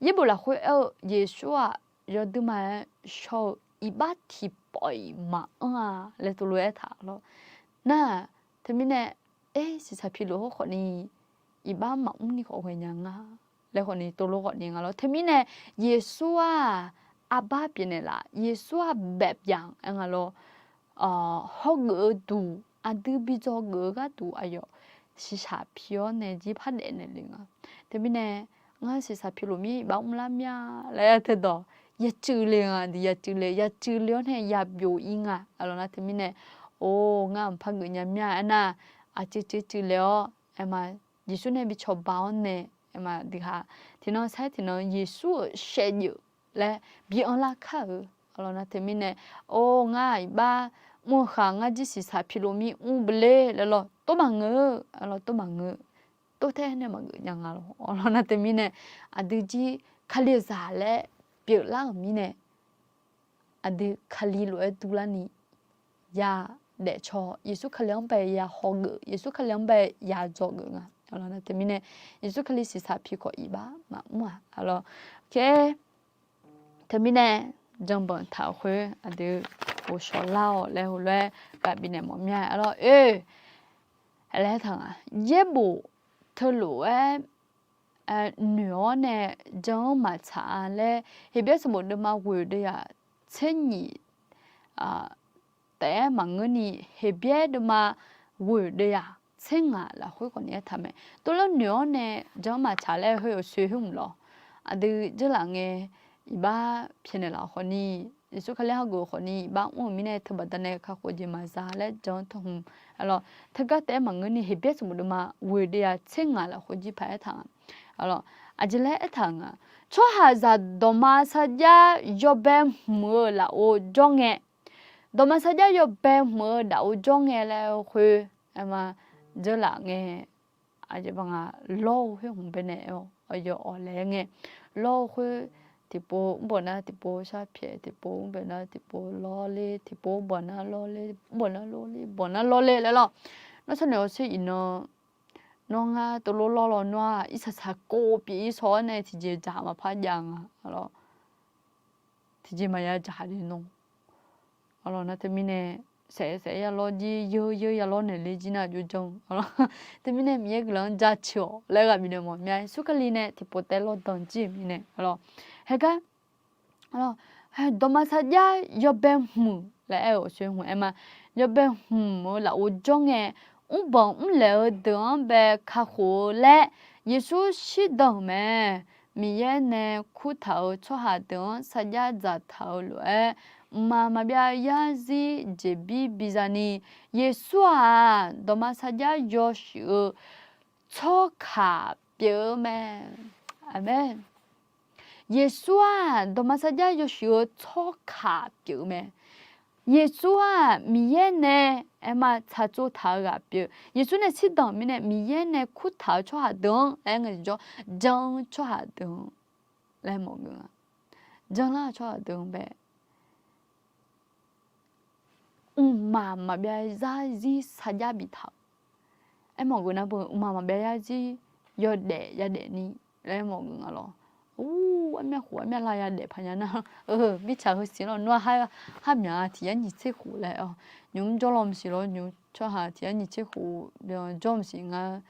Yaerbof lafkhoer aer-eu, Yeqsur-aq yawduima-aer shawr-eu iqbax tiqpawf-iq maqanr-a laer tov lof-aer aertaq lawr. Nar-aq, teumirnae, er, siqsaq piluf hawrkhawf ni iqbax maqmr ni khawf ghaenya nga laer khawf ni tov lof khawf ni nga lawr. Teumirnae Yeqsur-aq arbar pyeufnaeq laf, Yeqsur-aq baef byaq aer nga lawr. Hawgeuf-eu duq, aqdui bi dzawgeuf-eu gharduq aqyawf siqsaq pi-awr nae jir par daefnaeq le nga. Teumirnae ngar siqsaq piluf mir iqbax mrlar mya laer aer teudawq yacuiv le nga, aqdui yacuiv le, yacuiv le-awr nae yabyov ir nga. Aqlawq nar teumirnae, or, ngar mqpar geuf nya mya aernar, aqcuiv cuiv cuiv le-awr aerma, Yeqsur nae bi cawba-awr nae aerma, aqdui ha tiqnan sair tiqnan Yeqsur-euq shaevdzeuf laer bi anrlar kar-euq. Aqlawq nar teumirnae, or, ngar iqbax mr-eu khaq ngar jir siqsaq piluf mir mr beuler laer lawr, tov maqngeur. Aqlawq tov maqngeur. Tov taer nae maqgeuf nya nga lawr. Aqlawq nar teumirnae, aqdui jir Kalizaq laer pyeuflar-euq mirnae, aqdui Kali lof-aer durlarni ya daefcaw, Yeqsur Kali-anr bae ya hawgeuf, Yeqsur Kali-anr bae ya dzawgeuf nga. Aqlawq nar teumirnae, Yeqsur Kali siqsaq pi khawf iqbax maqmr-aq. Aqlawq, ok, teumirnae, janrbanq taq-euq khoer aqdui ghovshaw lar-awq laer heulof-aer gaq bifnaeq mawf mya. Aqlawq oe, laer taq nga, yaerbof teulof-aer noeq-awr nae jan-anr maqtsaq-a laer, Heqbyaer sanqbof deuvma ghoeq deuvyaq tser nyiq taef-aer maqngeurni, Heqbyaer deuvma ghoeq deuvyaq tser ngaq lafkhoer khawf ni aertaq mae. Tov lar noeq-awr nae jan-anr maqtsaq laer heu-euq soe khoer mq lawq. Aqdui dzeurlaf ngae iqbax pyaeqnaeq laf khawf ni, Yeqsur Kali hageuf khawf ni iqbax mr-euq mirnae teubaqda nae kakhof jeq maqza laer jan-anr teu hmq. Aqlawq teugar taef-aer maqngeurni, Heqbyaer sanqbof deuvma ghoeq deuvyaq tser ngaq lafkhoer jir paq-aer taq nga. Aqlawq aqjeq laer aertaq nga, tsawrhaqzaq dawqma sarjax yawbae hmq-eu lafov jawr ngae, dawqma sarjax yawbae hmq-eu lafov jawr ngae laer-eu khoer, aerma, dzeurlaf ngae, aqjeq ba nga, lawr-eu khoer hmq baenae aer-awr aqyawf awq laer ngae, lawr-eu khoer tiqpov mrbanq nar tiqpov sharpyaeq, tiqpov mrbanq nar tiqpov lawrler, tiqpov mrbanq nar lawrler, mrbanq nar lawrler, banq nar lawrler laer lawr. Nawr sharnoeq-awr sher iqnan, nawr ngar tov lor lawr lawnmr-aq, irsaq saq kov pyeuf-ir shaw-awr nae tiqjeq dzaq maqpar jav nga. Aqlawq tiqjeq maqya dzaq le nawr. Aqlawq nar teumirnae, saef saef ya lawr jir, yeur yeur ya lawr naeq le jir nar aqjox jan. Teumirnae Miqyaer guiqlanq-anr jaceuq-awq laer ghaq bifnaeq mawf mya. Yeqsur Kali nae tiqpov taef lawr danq jir-euq mirnae. Aqlawq, haegar dawqma sarjax yawbae hmq laer aer-euq soe hmq aerma, yawbae hmq-eu lafov jawr ngae, mrbanq mrlaeq-eu deuq-anr bae kakhof-eu laer Yeqsur shirdan-euq mae. Miqyaer nae kurtaq-euq tsawrhaq deuq-anr sarjax dzaqtaq-eu lof-aer, mqmaq maqbyav yarzir jeqbir biza ni, Yeqsur-aq, dawqma sarjax yawshuif-eu tsawrkaq pyeuf-eu mae. Aqmeq. Yeqsur-aq, dawqma sarjax yawshuif-eu tsawrkaq pyeuf-eu mae. Yeqsur-aq, Miqyaer nae aerma tsaqtsov taq-eu ghaq pyeuf. Yeqsur nae shirdanq mirnae Miqyaer nae kurtaq-eu tsawrhaq deuq-anr aer ngae jawr, jan-eu tsawrhaq deuq-anr laer mawf geuf nga. Janlar-eu tsawrhaq deuq-anr bae, mqmaq maqbyav yarzir sarjax biftaq-euq. Aermawf geuf nar beu, mqmaq maqbyav yarzir yawdaef yadaef ni laer mawf geuf nga lawr. Ur, armyav khof armyav la yadaef paq nya nar, mirtsaq heu siq lawr, nawr har myaq-a tiq yar nyiq tser khof laer-awr, nymq mr jawrlaw maqsiq lawr, nymq tsawrhaq tiq yar nyiq tser khof jawr maqsiq ngar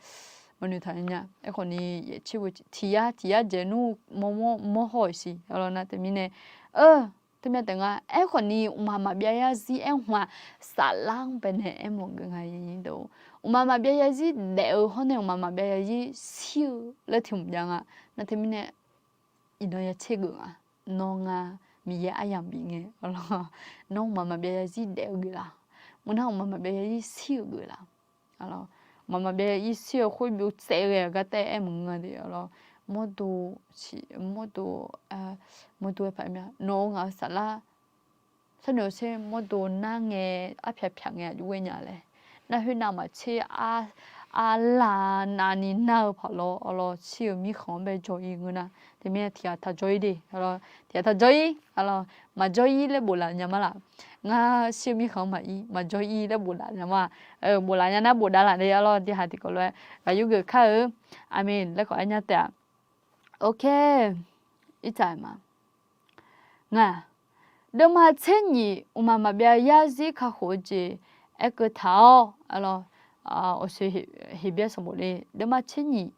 maqnoeq taq nya. Aerkhawf ni yaef tser tiq yar tiq yar dzaeq nmr mawrmawr mawrhaw-iq siq lawr nar teumirnae, eu, teumyav taef nga. Aerkhawf ni mqmaq maqbyav yarzir aer hmq-aq, saflar-anr baenae aermawf geuf nga. Mqmaq maqbyav yarzir daef-eu hawr nae mqmaq maqbyav yarzir shir-eu laer tiq hmq jav nga. Nar teumirnae iqnan ya tser geuf nga. Nawr ngar Miqyaer aryamq bif ngae lawr, nawr mqmaq maqbyav yarzir daef-eu geuf la? Maqnar mqmaq maqbyav yarzir shir-eu geuf la? Mqmaq maqbyav yarzir shir-eu khoer byov tsaev ghae-eu gar taef-aer aer maqngeur de lawr. Mawrdo siq, mawrdo, mawrdo aer paq mya, nawq-eu ngaq-eu saflar sharnoeq-eu tser mawrdo nar ngae, arpyaq pyaq ngae aqjox ghae nya laer. Nar khoer navmaqtser ar, arlaq navni nar-eu paq lawr, arlawr shir-eu mirkhanq-anr bae jawr-ir ngeur nar, teumirnae tiq ghaq taq jawr-ir de, tiq ghaq taq jawr-ir, maqjawr-ir laer bof laf nya ma laf. Ngar shir-eu mirkhanq-anr maqir, maqjawr-ir laer bof laf nya ma. Bof laf nya nar bof dav laf de, arlawr tiq ghaq tiqkawv lof-aer ghaq yur geuf kar-eu. Aqmeq laer khawf aer nya taef-a. Ok. Irtsaq ma. Ngaq, deuvma tser nyiq mqmaq maqbyav yarzir kakhof-eu jeq aerkeuv taq-awr, awqsoeq Heqbyaer sanqbof le deuvma tser nyiq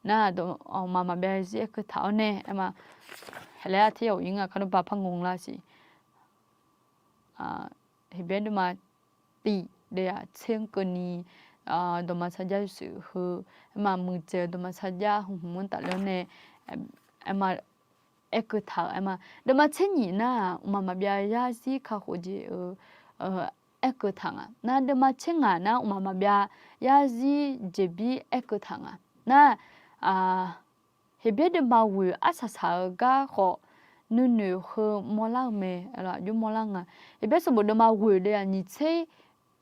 nar, mqmaq maqbyav yarzir aerkeuv taq-awr nae aer ma. Haeqlaer arter yawq ir nga kar nmr ba par ngaq lar siq. Heqbyaer deuvma tiq deuvyaq tser-anr keuvni, dawqma sarjax yawshuif heu, aer ma muiqdzaeq-eu dawqma sarjax hmq hmq-anr tafler-awr nae, aer ma, aerkeuv taq-euq aer ma. Deuvma tser nyiq nar-aq mqmaq maqbyav yarzir kakhof jeq-eu aerkeuv taq nga. Nar deuvma tser ngaq nar mqmaq maqbyav yarzir jeqbir aerkeuv taq nga. Nar, Heqbyaer deuvma ghoeq arsaq saq-eu gar khawf nuinoeq heu mawrlar-eu mae, aqjox mawrlar nga. Heqbyaer sanqbof deuvma ghoeq deuvyaq nyiq tser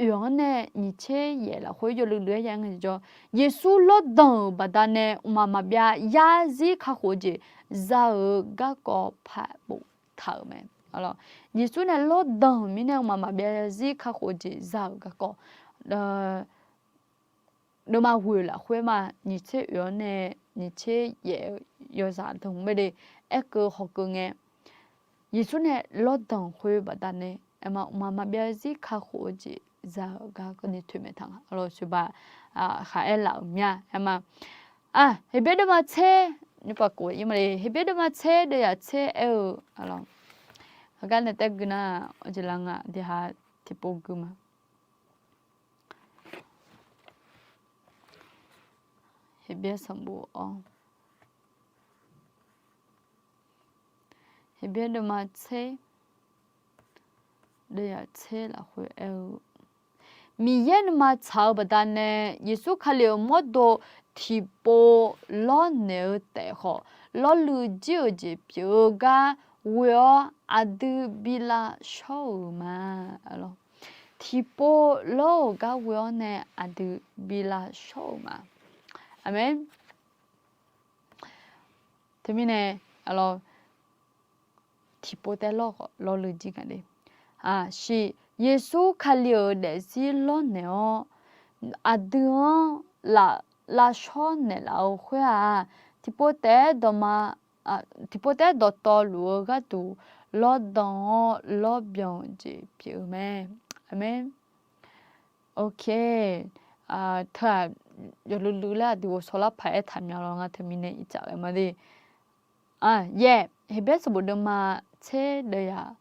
oeq-anr nae nyiq tser yaef lafkhoer yawluiv luiv-aer ya ngae jawr, Yeqsur lawrdanq-euq baqdanae mqmaq maqbyav yarzir kakhof-eu jeq za-euq garkawv paq boftaq-euq mae. Yeqsur nae lawrdanq mirnae mqmaq maqbyav yarzir kakhof-eu jeq za-euq garkawv deuvma ghoeq lafkhoer ma, nyiq tser oeq-anr nae nyiq tser yaef-eu yawzaq danq bae de, aerkeuv hawkeuv ngae, Yeqsur nae lawrdanq khoer baqdanae aer ma, mqmaq maqbyav yarzir kakhof-eu jeq za-euq gar keuvni toeqmaeq taq nga. Arlawr soeqbaq khaq aer laf-euq mya aer ma. Heqbyaer deuvma tser, nymr paq kof-ir ma le, Heqbyaer deuvma tser deuvyaq tser aer-eu, arlawr, heugar nae taer gui nar, aqjeq la nga, aqdui ha tiqpov gui ma. Heqbyaer sanqbof-awr, Heqbyaer deuvma tser deuvyaq tser lafkhoer aer-eu, Miqyaer nuima tsaq-eu baqdanae Yeqsur Kali-euq mawrdo tiqpov lawrnaeq-eu taef khawf, lawrluiv jir-euq jeq pyeuf-eu gar ghoe-awr aqdui bi lavshawr-euq ma. Tiqpov lawr-euq gar ghoe-awr nae aqdui bi lavshawr-euq ma. Aqmeq. Teumirnae, arlawr, tiqpov taef lawr khawf lawrluiv jir gaq de. Shiq, Yeqsur Kali-euq daefzir lawrnaeq-awr aqdui-anr lavshawr naeqlaf-eu khoer-aq, tiqpov taef-aer dawqma, tiqpov taef-aer dawqtawvluf-eu gharduq lawrdan-awr lawrbyan-eu jeq pyeuf-eu mae. Aqmeq. Ok. Teu-aq, yawluiv luiv laer aqdui ghovshaw lar paq-aer taqmya lawr nga teumirnae ircaf ghae ma de. Yaeq, Heqbyaer sanqbof deuvma tser deuvyaq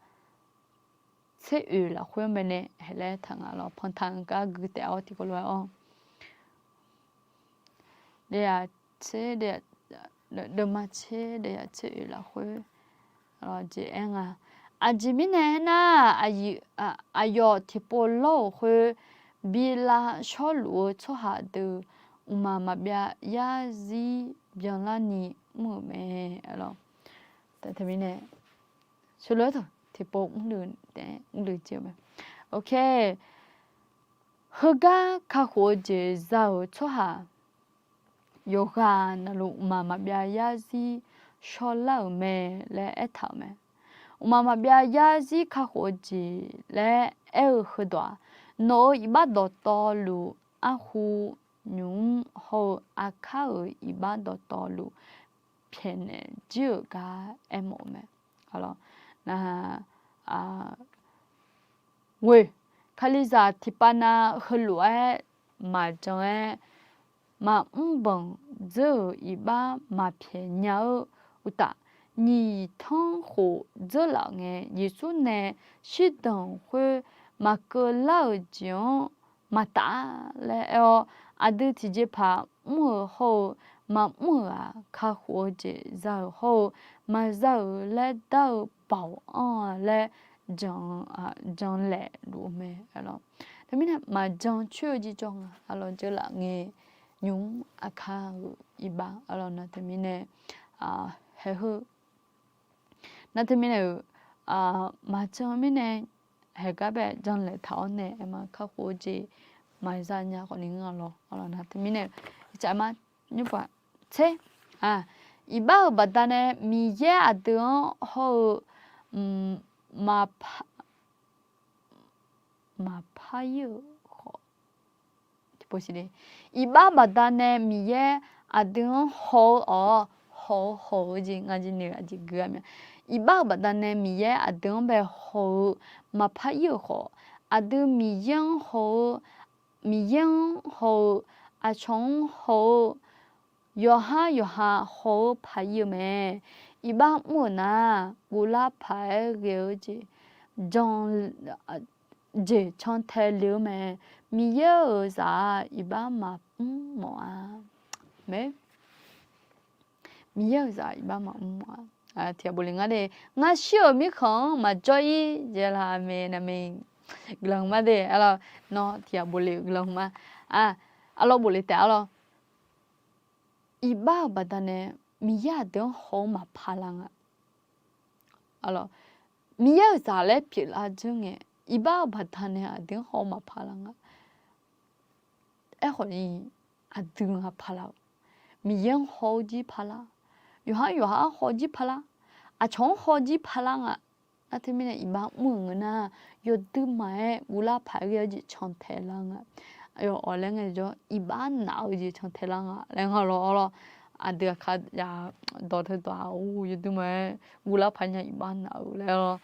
tser oeq lafkhoer mae nae haeq laer taq nga lawr, pantanq gar gui taef-awr tiqkawv lof-aer-awr, deuvyaq tser deuvyaq deuvma tser deuvya tser oeq lafkhoer jeq aer nga. Aqjeq mirnae aernar, aqyawf tiqpov lawr-euq khoer bi lavshawr luf-eu tsawrhaq deuq mqmaq maqbyav yarzir byanlarni mr-euq mae. Teumirnae, tiqpov mrluiv taef mrluiv jir-eu mae. Heugar kakhof-eu jeq za-euq tsawrhaq yawqghaq navluf mqmaq maqbyav yarzir shawrlar-euq mae laer aertaq-euq mae. Mqmaq maqbyav yarzir kakhof-eu jeq laer aer-eu heudawq-aq, nawq-euq iqbax dawqtawvluf, arhu nymq-mr hawr-eu aqkar-euq iqbax dawqtawvluf pyaeqnaeq jir-euq gar aermawf-eu mae. Ghoe, Kalizaq tiqpav na heulof-aer maqjan-aer, maqmr banq dzeur-euq iqbax maqpyaeq nya-eu uqtaf, nyiq tanr khof dzeurlaf-euq ngae, Yeqsur nae shirdanq khoer maqkeuv lar-euq jeq-anr maqtaf-a laer aer-awr, aqdui tiqjeqpaq mr-euq hawr-eu maqmr-euq-aq, kakhof-eu jeq za-euq hawr-eu maqza-euq laer dar-eu baoq anr-a laer jan, janlaeq luf-eu mae. Teumirnae maqjan coer-eu jirjawr nga. Arlawq, dzeurlaf ngae nymq-mr aqkar-euq iqbax, arlawq, nar teumirnae haeq heu nar teumirnae-euq maqjan mirnae haeq gar bae janlaeq taq-awr nae aerma kakhof-eu jeq maqza nya khawfni ngeur-a lawr. Arlawq, nar teumirnae-euq iqcav ma nymr paq tser, iqbax-euq baqdanae Miqyaer aqdui-anr hawr-eu maqpar, maqpar ir-euq khawf, iqbax baqdanae Miqyaer aqdui-anr haw-eu-awq, haw-eu haw-eu jeq nga jeq noeq aqjeq gui-a mya. Iqbax-euq baqdanae Miqyaer aqdui-anr bae haw-eu maqpar ir-euq khawf, aqdui Miqyaer-anr haw-eu, Miqyaer-anr haw-eu, aqcawq-anr haw-eu, yawqhar yawqha haw-eu paq ir-eu mae. Iqbax mr-euq nar, guvlar paq-aer ghae-eu jeq, jeq cantae le-eu mae. Miqyaer-euq zaq-aq iqbax maqmr mawf-a mae. Miqyaer-euq zaq iqbax maqmr mawf-a. Tiqghaq bofle ngar de, ngar shir-euq mirkhanq-anr maqjawr ir jeq laq mae, naqmae guiqlanq ma de, arlawq, nawr tiqghaq bofle-euq guiqlanq ma. Arlawq, bofle taef, arlawq. Iqbax-euq baqdanae Miqyaer aqdui-anr haw-eu maqpar lar nga. Miqyaer-euq zaq laer pyeuflar dzeur ngae, iqbax-euq baqdanae aqdui-anr haw-eu maqpar lar nga. Aerkhawf ni, aqdui ngaq paq lar-eu, Miqyaer-anr haw-eu jir paq lar, yawqhar yawqha-anr haw jir paq lar, aqcawq-anr haw jir paq lar nga. Nar teumirnae iqbax mr-euq ngeur nar, yawduimaf-aer guvlar paq-aer ghae-eu jeq cantae lar nga. Awq laer ngaejawr, iqbax naf-eu jeq cantae lar nga laer nga lawr, arlawq. Aqdui aqkar ya dawq teu dawq-aq, yawduimaf-aer guvlar paq nya iqbax naf-eu laer lawr.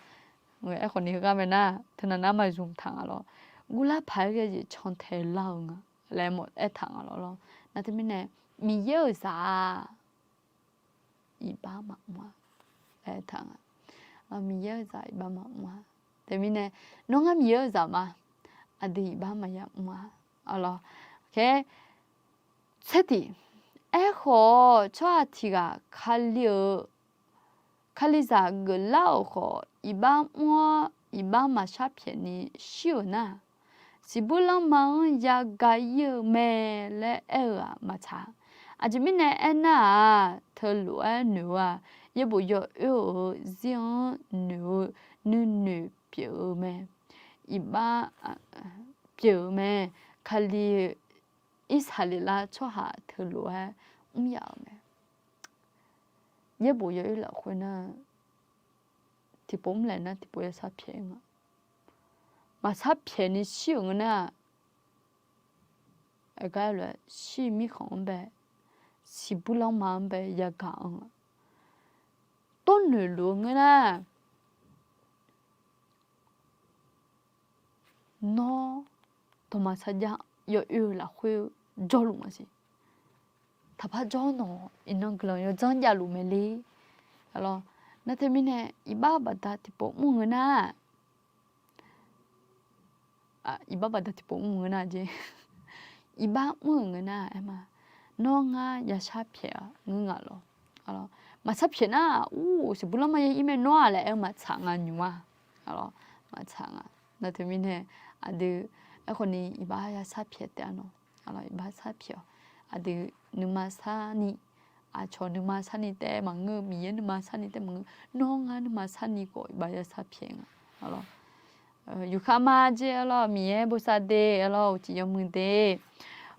Aerkhawf ni heugar mae nar, teunav nar maqzmq taq nga lawr. Guvlar paq-aer ghae-eu jeq cantae lar-eu nga laer aertaq nga lawr lawr. Nar teumirnae, Miqyaer-euq zaq-aq iqbax maqmr-a laer aertaq nga. Miqyaer-euq zaq iqbax maqmr-a. Teumirnae, nawr ngar Miqyaer-euq zaq ma, aqdui iqbax maqya mr-a. Arlawq, tser tiq, aerkhawf-awq, tsawrhaq tiq ghaq Kali-euq, Kalizaq geuflar-euq khawf, iqbax mr-awr iqbax maqshar pyaeqni shir-euq nar, siqbuir lanma-anr yagaq ir-eu mae laer aer-eu-aq maqtsaq. Aqjeq mirnae aernar-aq, teulof-aer noeq-eu-aq, yaerbof yawoer-euq zir-anr noeq-eu nuinoeq pyeuf-eu mae. Iqbax pyeuf-eu mae. Kali Irsaqleqlav tsawrhaq teulof-aer mr yaf-euq mae. Yaerbof yawoer lafkhoer nar, tiqpov mrlaeq nar tiqpov yashar pyaeq nga. Maqshar pyaeqni shir-euq ngeur nar-aq, aqgar lof-aer shir mirkhanq-anr bae, siqbuir lanma-anr bae yagaq-anr-a, tov noeqluf-eu ngeur nar, nawr dawqma sarjax yawoer-eu lafkhoer jawrluf maqsiq. Taqpar jawr nawq iqnan guiqlanq yawdzanr javluf mae le. Nar teumirnae iqbax baqda tiqpov mr ngeur nar, iqbax baqda tiqpov mr ngeur nar jeq, iqbax mr-euq ngeur nar aer ma, nawr ngar yashar pyaeq-a ngeur ngaq lawr. Maqsar pyaeq nar, ur, siqbuir lanrma yaer ir mae nawr-aq laer aer-eu maqtsaq nga nymq-a. Maqtsaq nga. Nar teumirnae aqdui, aerkhawf ni iqbax yasar pyaeq taef-a nawr. Iqbax sar pyaeq-awq. Aqdui nuima sarni, aqcawq nuima sarni taef maqngeur-eu, Miqyaer nuima sarni taef maqngeur, nawr ngar nuima sarni khawf iqbax yasar pyaeq nga. Yufkhav ma jeq-a lawr, Miqyaer bosav de-a lawr, uqcif yawmuiq de.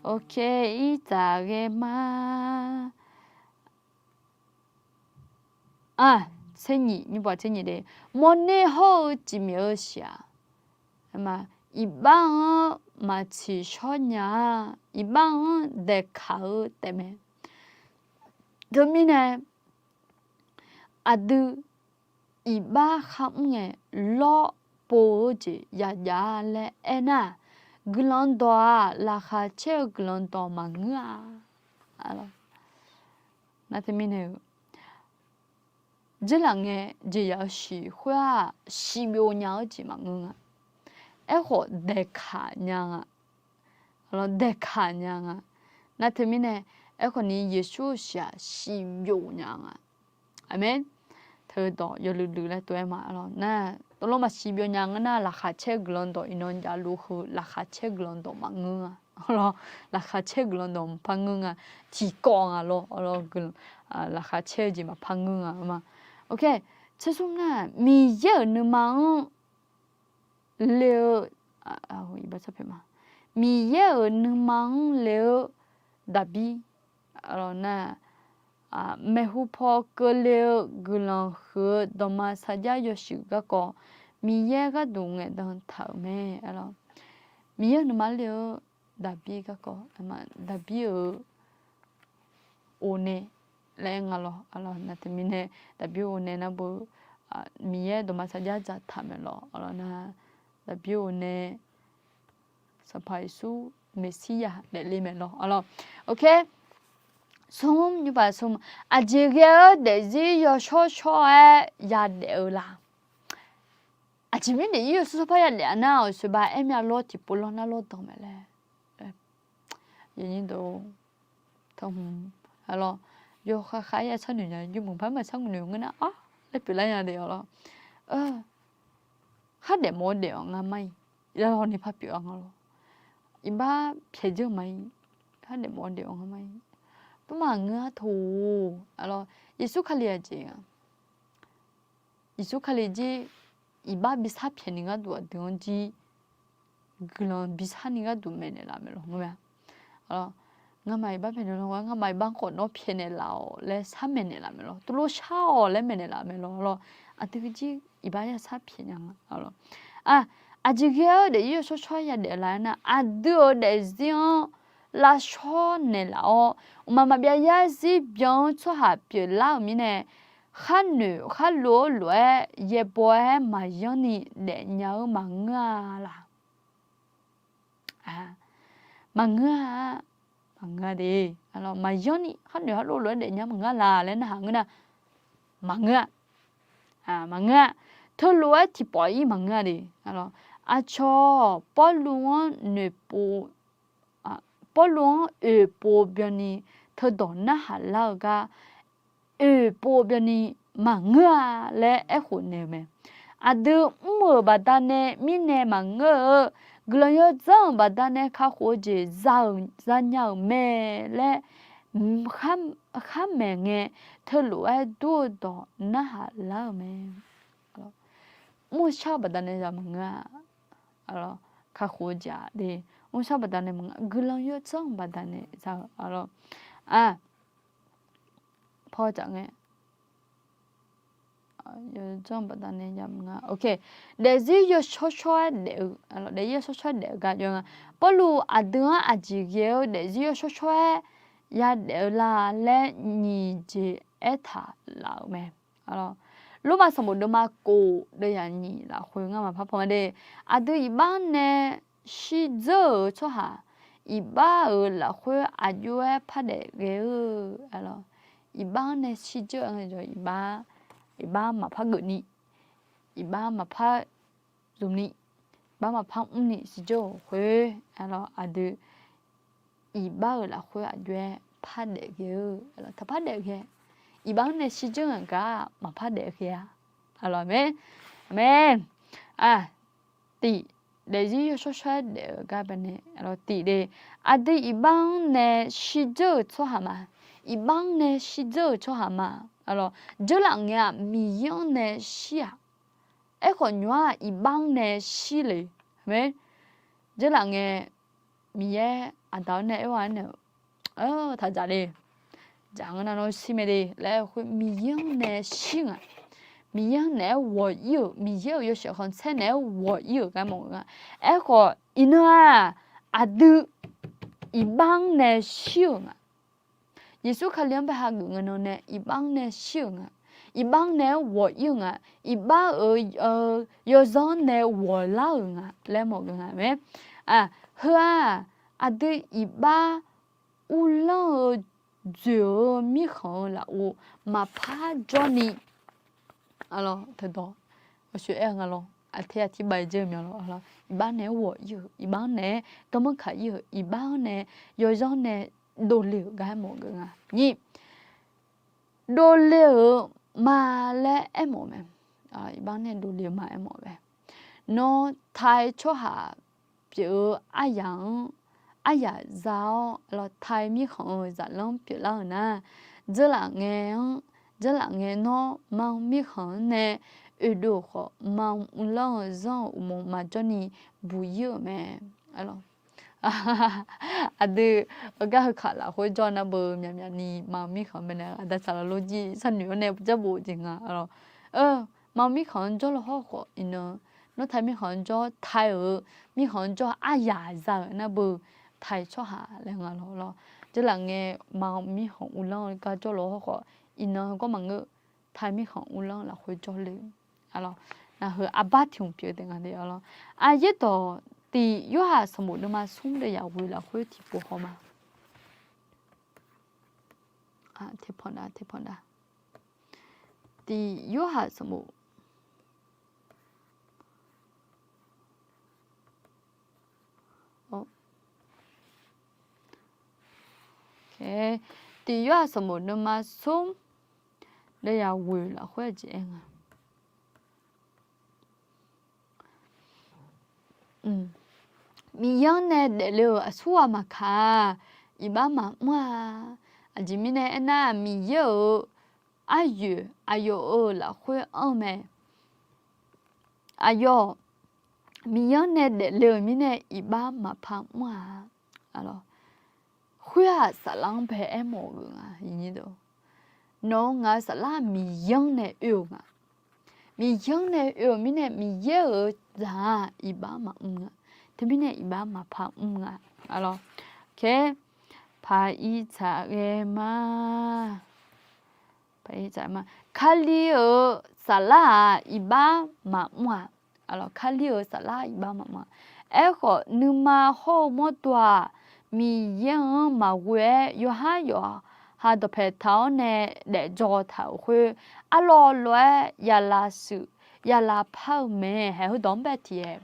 Ok, irdzaq ghae ma. Aq, tser nyiq, nymrpov tser nyiq de, mawrner hawr-eu cifmyawf-eu siq-aq, iqbax-anr maqtsiqshawr nya-a, iqbax-anr daeqkaq-eu taef mae. Teumirnae aqdui iqbax kharmr ngae lawr pov-eu jeq yajav-a laer aernar-aq, guiqlanq dawq-aq laqkhaq caer-eu guiqlanq dawq maqngeur-a. Nar teumirnae-eu, dzeurlaf ngae jeqzaq-eu shiq khoer-aq, shiqbyov nya-eu jeq maqngeur nga. Aerkhawf daeqkaq nya nga. Lawr, daeqkaq nya nga. Nar teumirnae, aerkhawf ni Yeqsur-eu shiq-aq shiqbyov nya nga. Aqmeq. Teudawq yawluiv luiv laer tov-aer ma lawr. Nar, tov lawr maqsiq byov nya ngeur nar, laqkhaq caer guiqlanq dawq iqnan javluf heu laqkhaq caer guiqlanq dawq maqngeur nga. Lawr, laqkhaq caer guiqlanq dawq maqpar ngeur nga. Tiqkawv nga lawr, lawr, laqkhaq caer-eu jeq maqpar ngeur nga ma. Ok, tser smr nar, Miqyaer-euq nuima-anr le-eu, Miqyaer-euq nuima-anr le-eu Daqbir, nar, maeqhu paw keuvle-eu guiqlanq huiq-eu dawqma sarjax yawshuif garkawv Miqyaer gharduq ngaeqdan taq-euq mae. Miqyaer-euq nuima le-eu Daqbir garkawv, Daqbir-euq onae laer aer nga lawr. Nar teumirnae Daqbir onae nar beu, Miqyaer dawqma sarjax dzaqtaq maeq lawr. Nar, Daqbir onae Sanqpaq Yeqsur Meqsirya daefle maeq lawr. Ok. Smr, nymrpov smr, aqjeq ghae-eu daefzir yawshawr shawr-aer yadaef-eu la? Aqjeq mirnae daefzir yawshawr shawr par yadaef-a nar, awqsoeq ba aer myav lawr tiqpov lawr nar lawr dan maeq laer. Yawnyir deuq, tawhmq, lawr, yawkhav khav-aer ya sharnoeq nya, yawmuiq par maqsharnoeq ngeur nar-a laer pyeuflar nya de-awq lawr. Khardaef mawf-eu daef-awq ngar mar-iq, yawlawni par pyeuf-a nga lawr. Iqbax pyaeq dzeur ma-iq, khardaef mawf-eu daef-awq ngar mar-iq, tawrmaf ngeur-a tawq-or. Lawr, Yeqsur Kali aqjeq-a Yeqsur Kali jir iqbax bi sar pyaeqni gharduq aqdui-anr jir guiqlanq bi sarni gharduq maeqnaeq laf maeq lawr. Ngamaf iqbax pyaeqnaeq lawr, ngamaf iqbax khawf nawr pyaeqnaeq laf-awq laer sar maeqnaeq laf maeq lawr. Tuvlov shar-awq laer maeqnaeq laf maeq lawr. Lawr, aqdui jir iqbax yasar pyaeq nya nga. Aqjeq ghae-eu daefzir yawshawr shawr-aer yadaef la-aer nar, aqdui-euq daefzir-anr lavshawr naeqlaf-awr, mqmaq maqbyav yarzir byan-anr tsawrhaq pyeuflar-euq mirnae, kharnoeq kharlof-eu lof-aer yaerbaw-aer maqyanr ni daefnya-eu maqngeur-a laq? Maqngeur-a. Maqngeur-a de. Maqyanr ni kharnoeq kharlof lof-aer daefnya maqngeur-a laq laer narhaq ngeur nar, maqngeur-a. Maqngeur-a. Teulof-aer tiqpawf-ir maqngeur-a de. Aqcawq Pawrluv-anr noeqpov Pawrluv-anr oeqpov byanni teudawq narhaq lar-eu gar, oeqpov byanni maqngeur-a laer aerkhof naeq-eu mae. Aqdui mr-euq baqdanae mirnae maqngeur-eu, guiqlanq yawdzanr-euq baqdanae kakhof-eu jeq za-euq zanya-euq mae laer khar maeq ngae, teulof-aer dur-eu dawq narhaq lar-euq mae. Mr-eu shar-eu baqdanae za maqngeur-a. Kakhof-eu jeq-aq de, mr-eu shar-eu baqdanae maqngeur, guiqlanq yawdzanr-euq baqdanae za-eu. Paw dzaq ngae, yawdzanr-eu baqdanae za maqngeur. Ok, daefzir yawshawr shawr-aer daef-eu, daefzir yawshawr shawr-aer daef-eu gar jawr nga. Pawrluv aqdui-anr aqjeq ghae-eu daefzir yawshawr shawr-aer yadaef-eu la laer nyiq jeq aertaq laf-euq mae. Lormav sanqbof deuvma kof deuv yaq nyiq lafkhoer ngar maqpar pan ma de. Aqdui iqbax-anr nae shirdzeur-euq tsawrhaq, iqbax-euq lafkhoer aqjox-aer pardaef ghae-eu, iqbax-anr nae shirdzeur-eu, iqbax, iqbax maqpar geufni, iqbax maqpar zmqni, iqbax maqpar mrni shirdzeur-euq khoer, aqdui iqbax-euq lafkhoer aqjox-aer pardaef ghae-eu, taqpar daef ghae. iqbax-anr nae shirdzeur ngaq gar maqpar daef-eu khaer-a. Aqlawq mae, aqmeq. Aq, tiq, daefzir yawshawr shawr-aer daef-eu gar baqdanae, aqlawq tiq de, aqdui iqbax-anr nae shirdzeur-euq tsawrhaq ma. Iqbax-anr nae shirdzeur-euq tsawrhaq ma. Aqlawq dzeurlaf ngae-aq Miqyaer-anr nae shir-aq. Aerkhawf nymr-aq iqbax-anr nae shir le. Aqmeq. Dzeurlaf ngae Miqyaer aqda-awr nae aer-a nae-euq, taqdzaq le. Dzaq ngeur nar nawr shir mae de laer khoer Miqyaer-anr nae shir nga. Miqyaer-anr naeq-aer ghawq-ir-euq, Miqyaer-euq yawshaef khanqsaer naeq-aer ghawq-ir-euq gar mawf-eu nga. Aerkhawf iqnan-aq, aqdui iqbax-anr nae shir-euq nga. Yeqsur Kali-anr bae hageuf ngae nan nae iqbax-anr nae shir-euq nga. Iqbax-anr nae-aer ghawq-ir-euq nga. Iqbax-euq yawzanr nae ghawqlar-euq nga laer mawf-eu nga mae. Heu-aq, aqdui iqbax uvlanr-eu dzoeq-eu mirkhanq-eu lafov maqpar jawrni, aqlawq teudawq, aqshoe aer-eu nga lawr, aqter aqtir bav-ir dzeur-eu mya lawr, iqbax naeq-aer ghawq-ir-euq, iqbax-anr naeq-aer garmanr kaq-ir-euq, iqbax-anr nae yawzanr nae dovle-euq gar aermawf-eu nga. Nyiq, dovle-euq ma laer aermawf-eu mae. Iqbax-anr nae dovle-eu ma aermawf-eu mae. Nawr tai tsawrhaq pyeuf-eu aryaq-anr, aryaq za-awr lawr tai mirkhanq-eu zaqlanr pyeuflar-euq nar, dzeurlaf ngae-anr, dzeurlaf ngae nawr ma mirkhanq-anr nae oedov khawf ma uvlanr-eu zanr-euq uqmov maqjawr ni buq-ir-euq mae. Aqdui, heugar heukaq lafkhoer jawr nar beu myaqmyaq ni ma mirkhanq-anr baenae aqda saqlaq lor jir sharnoeq-awr nae jarbof jeq nga. Ma mirkhanq-anr jawrluf hawr khawf iqnan, nawr tai mirkhanq-anr jawr tai-euq, mirkhanq-anr jawr aryaq za-euq nar beu tai tsawrhaq laer nga lawr lawr. Dzeurlaf ngae ma mirkhanq uvlanr-eu gar jawrluf hawr khawf iqnan heugawr maqngeur, tai mirkhanq uvlanr lafkhoer jawrle-eu. Naqheu arbar tiq hmq pyeuf-eu taef nga de lawr. Aqyaerdawq tiq Yorhaq sanqbof deuvma smr deuvyaq ghoe lafkhoer tiqpov haw ma. Tiq Yorhaq sanqbof tiq Yorhaq sanqbof deuvma smr deuvyaq ghoe lafkhoer aqjeq aer nga. Miqyaer-anr nae daefle-euq aqsurghaq maqkaq-a, iqbax maqmr-a. Aqjeq mirnae aernar, Miqyaer-euq aryoeq aqyawf-euq lafkhoer anr-eu mae. Aqyawf Miqyaer-anr nae daefle-euq mirnae iqbax maqpar mr-a. Khoer-aq saflar-anr bae aermawf-eu nga. Nawq-eu ngaq-eu saflar Miqyaer-anr nae oe-euq nga. Miqyaer-anr nae oe-euq mirnae Miqyaer-euq zaq-aq iqbax maqmr nga. Teumirnae iqbax maqpar mr nga. Paq-ir tsaq ghae ma. Kali-euq saflar-aq iqbax maqmr-a. Kali-euq saflar iqbax maqmr-a. Aerkhawf nuima hawr-eu mawrdo-aq Miqyaer-anr maqghoe-aer yawqhar yawqha dawqpae taq-awr nae daefjaw taq-euq khoer arlawr lof-aer yalaf shuif yalaf par-eu mae. Haeq heudawq-anr bae tiq-aer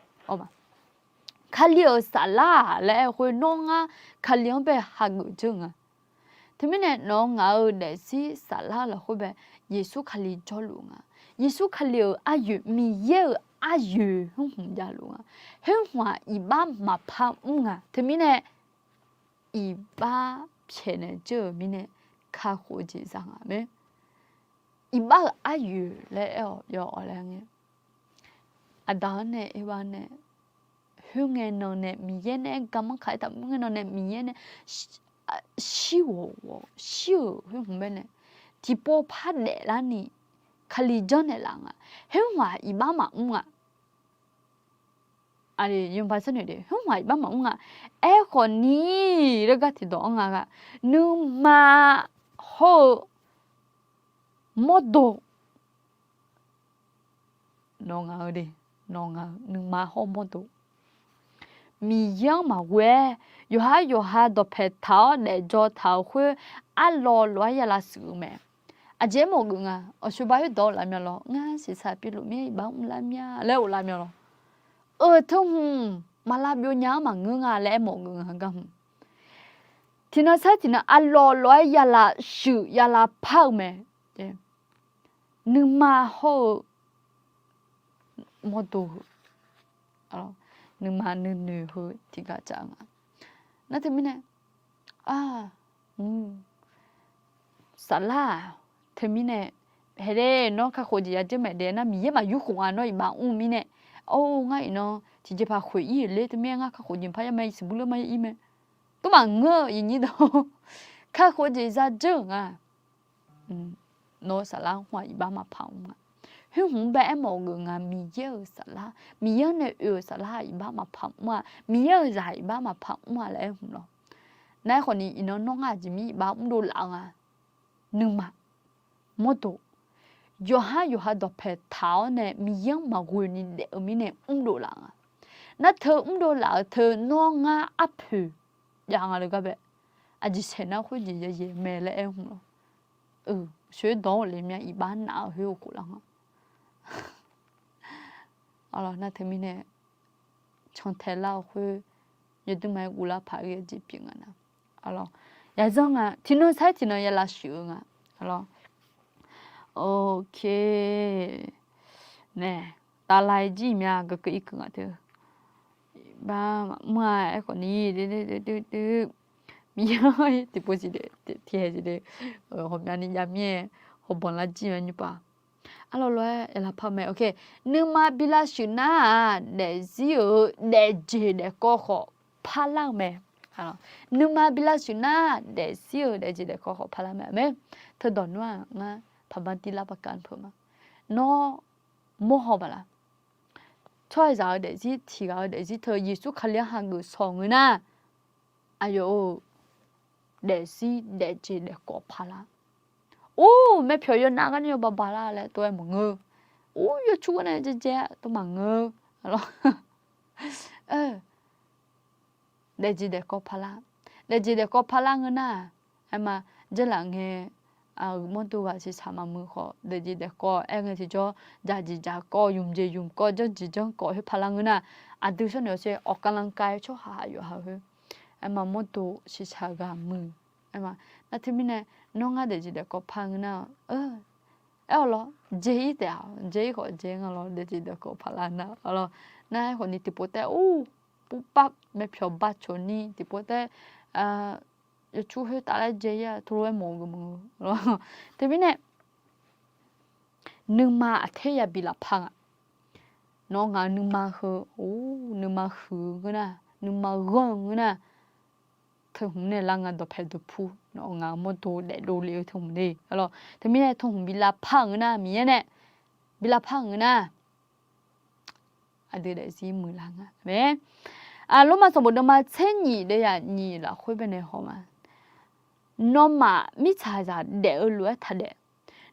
Kali-euq saflar-aq laer aer-eu khoer nawr ngar Kali-anr bae hageuf dzeur-eu nga. Teumirnae nawq-eu ngaq-euq daefzir saflar lafkhoer bae Yeqsur Kali jawrluf nga. Yeqsur Kali-euq aryoeq Miqyaer-euq aryoeq hmqhmq javluf nga. Hmqhmq-aq iqbax maqpar mr nga. Teumirnae iqbax pyaeqnaeq dzeur-euq mirnae kakhof-eu jeq za nga mae. Iqbax-euq aryoeq laer aer-awq yawawq laer ngae, aqda-anr nae oerbar nae khoerngae nan nae Miqyaer nae aer garmanr kaq-aer taqmr ngae nan nae Miqyaer nae shir ghawq ghawq shir-euq khoer hmq bae nae tiqpov par daeflarni Kali janrnaeq laf nga. Khoerhmq-aq iqbax maqmr nga. Aqli yawqpaq sharnoeq de, hmq-aq iqbax maqmr nga. Aerkhawf ni, laer gar tiqdawq-anr nga ghaq, nuima hawr-eu mawrdo, nawq ngaq-eu de, nawq ngaq-eu nuima hawr-eu mawrdo, Miqyaer-anr maqghoe-aer yawqhar yawqha dawqpae taq-awr daefjaw taq-euq khoer arlawr lof-aer yalaf shuif-eu mae. Aqjeq aermawf geuf nga. Awqshoeba khoerdawq-eu lavmya lawr, ngar shiqshaq piluf mir-aer iqbax mrlar mir-a laer of lavmya lawr. Eu, teu hmq maqlav byov nya-anr maqngeur nga laer aermawf geuf nga gar hmq. Tiqnan sar tiqnan arlawr lof-aer yalaf shuif yalaf par-eu mae. nuima hawr-eu mawrdo heu, nuima nuinoeq heu tiqgaq jav nga. Nar teumirnae, a, saflar-aq, teumirnae, haedae nawr kakhof jeq yadzeur maeq daef nar Miqyaer maqyur khof nga. Nawr iqbax mr mirnae, or ngar iqnan tiqjeqpaq khoeq ir-euq ler teumirnae ngar kakhof jeq par yar mae, siqbur ler ma yar ir mae. Tov maqngeur-eu iqnyir dawq, kakhof jeq zadzeur-euq nga. Nawr-eu saflar hmq-aq iqbax maqpar mr-a. Khoer hmq bae aermawf-eu geuf nga, Miqyaer-euq saflar, Miqyaer-anr nae oe-euq saflar-aq iqbax maqpar mr-a, Miqyaer-euq zaq iqbax maqpar mr-a laer aer hmq lawr. Nar aerkhawf ni iqnan nawr ngar aqjeq mir iqbax mrdov laf-eu nga. Nuima, mawrdo, yawqhar yawqha dawqpae taq-awr nae Miqyaer-anr maqghoe ni daef-eu mirnae mrdov laf-eu nga. Nar teu mrdov laf-euq teu nawr ngar arpoeq jav nga le gar bae. Aqjeq saeq nar khoerjeq yayaeq mae laer aer hmq lawr. Sheuqdawq-anr le mya iqbax naf-eu khoer-eu khof lar nga. Nar teumirnae cantae lar-eu khoer yawduirma-aer guvlar paq-aer ghae jeq pyeuf nga nar. Yaqzanr nga tiqnan sar-aer tiqnan ya lavshuif-eu nga. Nae, tavlav-aer jir mya gaqkeuv irkeuv nga teu. Bar maqmr-a aerkhawf ni, Miqyaer tiqpov tiqhaeq tiqde, ghawqmyani jav mir-aer hawbanq lar jir mya nymrpaq. Arlawr lof-aer lafpar mae. Nuima bi lavshuif nar-aq, daefzir-euq daefjeq daefkawv khawf parlar-eu mae. Nuima bi lavshuif nar-aq, daefzir-euq daefjeq daefkawv khawf parlar mae. Aqmeq. Teudawq nmr-aq ngar paqbar dirlar paqkav peuq ma. Nawr mawrhaw baqlaf, tsawrhaqzaq-euq daefzir, tiq ghaq-euq daefzir teu Yeqsur Kali-anr hageuf shawq ngeur nar, aqyawf-euq daefzir daefjeq daefkawv parlar. Or, myavpyawq yawnav garni yawbaq baqlar laer tov-aer maqngeur. Or, yawcur garnae jaejae tov maqngeur. Daefjeq daefkawv parlar. Daefjeq daefkawv parlar ngeur nar-aq, aerma, dzeurlaf ngae, aqyuif mawrdo ghaq shiqshaq maqmuiq khawf daefjeq daefkawv aer ngae tiqjawr, dzaqjeq dzaqkawv, ymq jeq ymq kawv, janrjeq janrkawv khoer parlar ngeur nar, aqdui shawrnaeq-awr ser awqkavlanq kav-eu tsawrhaq yawqha khoer, aerma, mawrdo shiqshaq ghaq muiq. Aerma, nar teumirnae nawr ngar daefjeq daefkawv par ngeur nar-aq, aer-awq lawr, dzae-ir taef-aq, dzae-ir khawf dzae nga lawr, daefjeq daefkawv parlar nar-awq lawr. Nar aerkhawf ni tiqpov taef-aer ur, purpav myavpyawq bacawq ni tiqpov taef-aer yawcur khoertav laer dzae-ir-a teulof-aer mawf-eu geuf maqngeur. Teumirnae nuima aqter ya bi lafpar nga. Nawr ngaq-euq nuima heu, or, nuima huiq-eu ngeur nar, nuima ghanr-eu ngeur nar, teuhmq nae lar nga dawqpae dawqpur nawr ngaq-euq mawrdo daefdov le-eu teuhmq de. Teumirnae teuhmq bi lavpar-euq ngeur nar, Miqyaer nae bi lavpar-euq ngeur nar, aqdui daefzir muiqlar nga mae. Lormav sanqbof deuvma tser nyiq deuvyaq nyiq lafkhoer baenae haw ma. Nawmaf mirtsaqzaq daef-eu lof-aer taqdaef.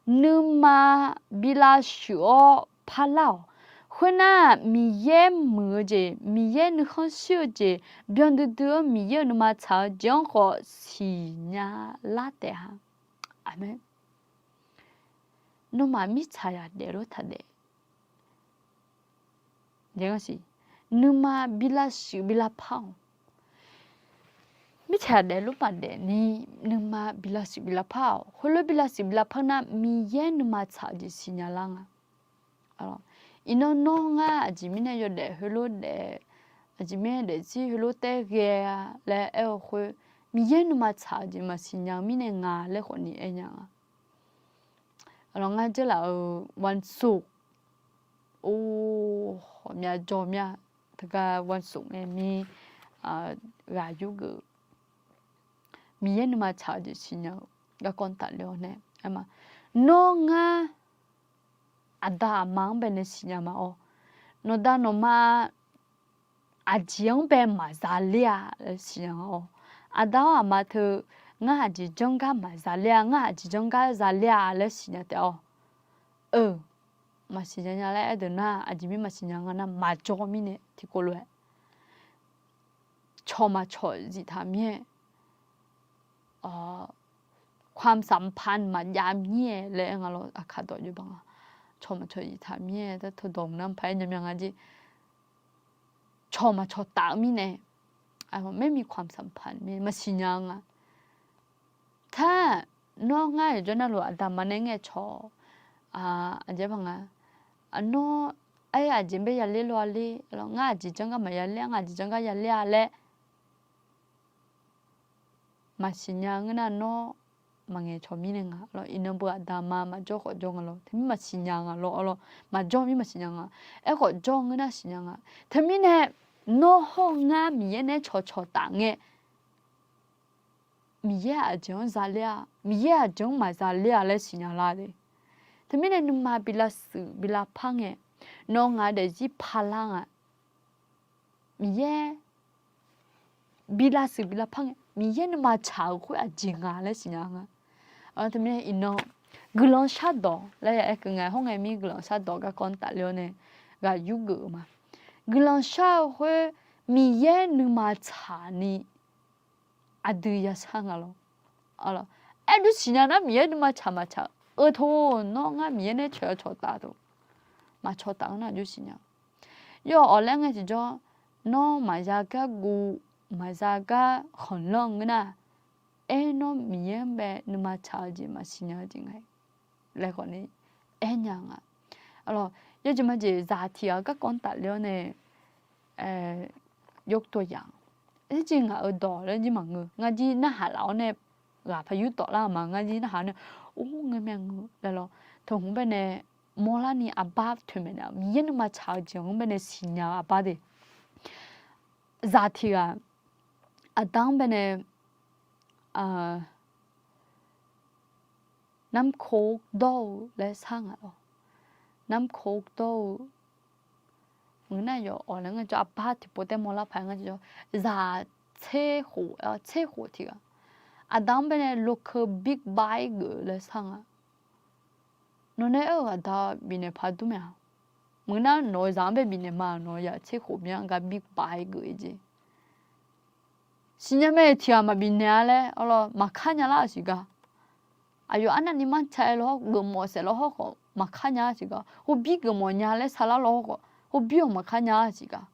Nuima bi lavshuif-awr parlar-awq. Khoernar, Miqyaer muiq-eu jeq, Miqyaer nuikhanr shir-eu jeq, byanduidui-eu Miqyaer-euq nuima tsaq-eu jeq-anr khawf siqnya lar taef-a. Aqmeq. Nawmaf mirtsaqzaq daef lof-aer taqdaef. Nuima bi lavshuif bi lavpar-awq. Mirtsaq daefluf maqdaef ni nuima bi lavshuif bi lavpar-awq. Khoerlof bi lavshuif bi lavpar nar, Miqyaer nuima tsaq-eu jeq siqnya lar nga. Iqnan nawr ngar aqjeq mirnae yawdaef heulof daef, aqjeq mirnae daefzir heulof taer ghae-a laer aer-eu khoer, Miqyaer nuima tsaq-eu jeq maqsiqnya-eu mirnae nga laer khawf ni aer nya nga. Aqlawq ngar dzeurlaf-euq วันศุกร์, or, ghawqmya jawr mya, teugar วันศุกร์ nae mir ghaq yurgeuf, Miqyaer nuima tsaq-eu jeq siqnya-eu garkawv tafler-awr nae, aer ma, nawr ngar aqda aqma-anr baenae siqnya ma-awr, nawqda nawqma aqjeq-anr bae maqza ler-a laer siqnya nga-awr, aqda-awr aqma teu ngar aqjeq janr gar maqza ler-a, ngar aqjeq janr gar za ler-a laer siqnya taef-awr, eu, maqsiqnya nya laer aerdeuq nar, aqjeq mir maqsiqnya nga nar, maqjawr mirnae tiqkawv lof-aer cawq maqcawq zif taq mir-aer, ความสัมพันธ์ maqjav mir-aer laer aer nga lawr, aqkaq dawq jawrba nga. Cawq maqcawq zif taq mir-aer, teudawq mqnar paq-aer nya mya nga jeq. Cawq maqcawq taf-eu mirnae, maermi ความสัมพันธ์ mir maqsiqnya nga. Tar Nawr ngar yawqjawr navluf aqda ma nae ngae cawq, aqjeq ba nga, nawr, aer, aqjeq bae yaler lof-a ler, ngar aqjeq janr gar maqya ler-a, ngar aqjeq janr gar yaler-a laer maqsiqnya ngeur nar, nawr maqngaeq cawq mirnae nga lawr. Iqnan beu aqda ma maqjawr khawf jawr nga lawr. Teumir maqsiqnya nga lawr, arlawr, maqjawr mir maqsiqnya nga. Aerkhawf jawr ngeur nar siqnya nga. Teumirnae nawr hawr ngar Miqyaer nae cawqcawq taf ngae, Miqyaer aqjeq-anr zaler-a, Miqyaer aqjeq-anr maqzaler-a laer siqnya lar de. Teumirnae nuima bi lavshuif bi lavpar ngae, nawq ngaq-eu daefzir parlar nga. Miqyaer bi lavshuif bi lavpar ngae, Miqyaer nuima tsaq-euq khoer aqjeq nga laer siqnya nga. Teumirnae iqnan guiqlanq shardawq laer ya aer keuv ngae, hawr ngae mir guiqlanq shardawq garkawv-anr tafler-awr nae ghaq yurgeuf-eu ma. Guiqlanq shar-eu khoer Miqyaer nuima tsaqni aqdui yashar nga lawr. Aer dur siqnya nar Miqyaer nuima tsaq maqtsaq-eu teu, nawr ngar Miqyaer nae cawq-eu cawqtaf teu, maqcawqtaf-eu nar dur siqnya. Yawf awq laer ngae tiqjawr, nawr maqya gar guv, maqya gar khanqlanr ngeur nar, aer nawr Miqyaer-anr bae nuima tsaq-eu jeq maqsiqnya-eu jeq nga laer khawfni aernya nga. Arlawr, yawjeq majeq zaq tiq ghaq garkawv-anr tafler-awr nae, yawr tawv yaq, arjir ngaq-eu dawq laer jir maqngeur. Ngar jir narhaq laf-awr nae ghaq par yur tawf lar-eu ma. Ngar jir narhaq-awr nae, or, ngeur mae ngeur laer lawr. Teuhmq baenae mawrlarni aqbar toeqmaeq naeq-a, Miqyaer nuima tsaq-eu jeq-anr baenae siqnya-eu aqbar de. Zaq tiq ghaq aqda-anr baenae, namkor dawr-eu laer shar nga lawr. Namkor dawr-eu, mq nar yawf awq laer ngae jawr, aqbar tiqpov tae mawrlar paq-aer ngar jawr, zaq tser khof, tser khof tiq ghaq aqda-anr baenae lokeu big bike geuf-eu laer shar nga. Nawq nae aer-eu aqda bifnaeq paq dur mae-a. Mq nar nawq-eu zaq-anr bae bifnaeq ma, nawq-eu yaq tser khof myanr gar big bike geuf-eu jeq siqnya mae. Tiq ghaq maqbif naeq-a laer, arlawr, maqkar nya lar-euq siq gar. Aqyawf arnavni martsa-aer lawr, geufmawf saef lawr hawr khawf maqkar nya-a siq gar. Hobir geufmawf nya laer salar lawr hawr khawf, hobir-awq maqkar nya-a siq gar.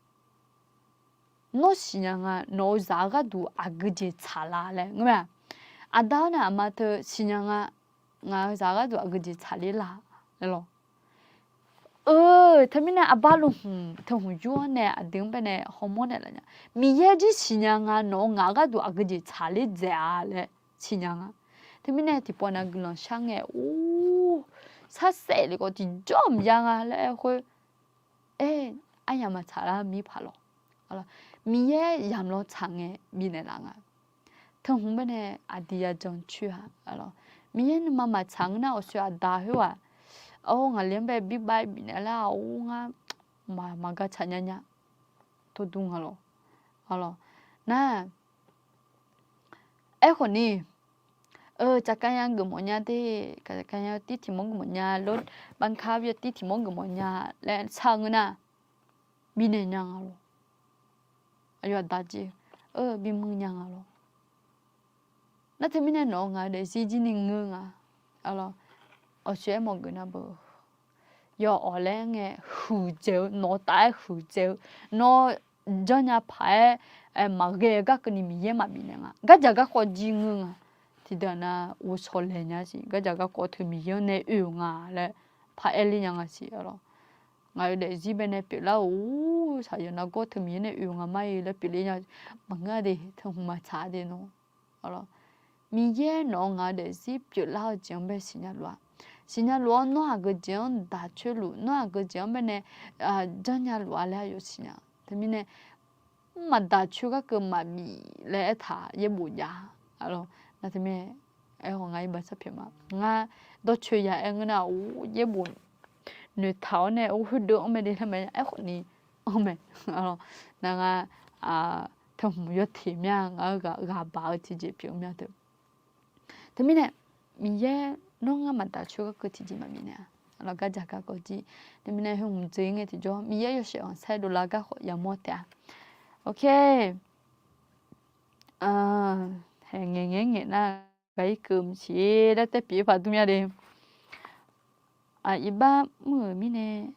Nawr siqnya nga, nawq-eu zaq-eu gharduq aqgeu jeq tsaqlar laer ngeur mae-a. Aqda-awr nae aqma teu siqnya nga, ngaq-eu zaq-eu gharduq aqgeu jeq tsaqler la laer lawr. Eu, teumirnae aqbar luf hmq teu hmq yur-awr nae aqdui-anr baenae hawmawr naeqlaf nya. Miqyaer jir siqnya nga, nawq-eu ngaq-eu gharduq aqgeu jeq tsaqler dzaeq-a laer siqnya nga. Teumirnae tiqpawf nav guiqlanq shar ngae, or, sharsaef le khawf tiqjawr maqya nga laer aer khoer, aer, aryamq maqtsaq lar mir paq lawr. Miqyaer yamq lawr tsaq ngae bifnaeq laf nga. Teu hmq baenae aqdui yajan coer-a. Miqyaer nuima maqtsaq ngeur nar, awqsoeq aqda khoerghaq, or, ngaqli-anr bae big bike bifnaeq lar-a, or, ngar maqgar tsaq nya nya. Tawrdur nga lawr. Nar, aerkhawf ni, eu, tsaqkanya geufmawf nya de, tsaqkanya tir tiq mawr geufmawf nya lor, banka byav tir tiq mawr geufmawf nya laer shar-eu ngeur nar, bifnaeq nya nga lawr. Aqyawf aqda jeq, eu, bimuiq nya nga lawr. Nar teumirnae nawq-eu ngaq-eu daefzir jir ni ngeur nga. Awqshoe aermawf geuf nar beu, yawf awq laer ngae huiqdzaeq-eu, nawq-eu taf-aer huiqdzaeq-eu, nawr janrnya paq-aer maqghae-eu gar keuvni Miqyaer maqbif naeq nga. Gardzaq garkawv jir ngeur nga. Tiqdeuq nav ghovshaw laeq nya siq. Gardzaq garkawv teu Miqyaer-anr nae oe-euq nga laer paraer ler nya nga siq. Ngaq-eu daefzir baenae pyeuflar-euq, or, shaqyawq nargawr teu Miqyaer nae oe-euq nga ma-ir laer pyeufler nya. Maqngeur-a de, teu hmq maqtsaq-a de nawr. Miqyaer nawq-eu ngaq-eu daefzir pyeuflar-eu jeq-anr bae siqnya luf-a. Siqnya luf-awr nawr aqgeu jeq-anr daq coer luf, nawr aqgeu jeq-anr baenae janrnya luf-a laer aqyawf siqnya. Teumirnae, mr maqdaq coer garkeuv maqbif laer aertaq yaerbof jav. Nar teumirnae, aerkhawf ngaq-ir baqsar pyaeq ma. Ngar dawrcoeni ya aer ngeur nar, or, yaerbof noeqtaq-awr nae or, khoerdeuv-anr mae de laer mae, aerkhawf ni anr mae. Nar ngar teu hmq yawteq mya, ngaq-eu ghaq baq-eu tiqjeq pyeuf mya teu. Teumirnae, Miqyaer nawr ngar maqdaq coer garkeuv tiqjeq maqbif naeq-a. Lawq, gardzaq garkawv jir. Teumirnae heu hmq dzoeq ngae tiqjawr Miqyaer yawshaef khanqsaer dovlar garkhawf yamawr taef-a. Ok. Haeq ngaeq ngaeq ngaeq nar, gaq-ir keuv maqsiq laer tae pyeuf-ir paq dur mya de. Iqbax mr-euq mirnae,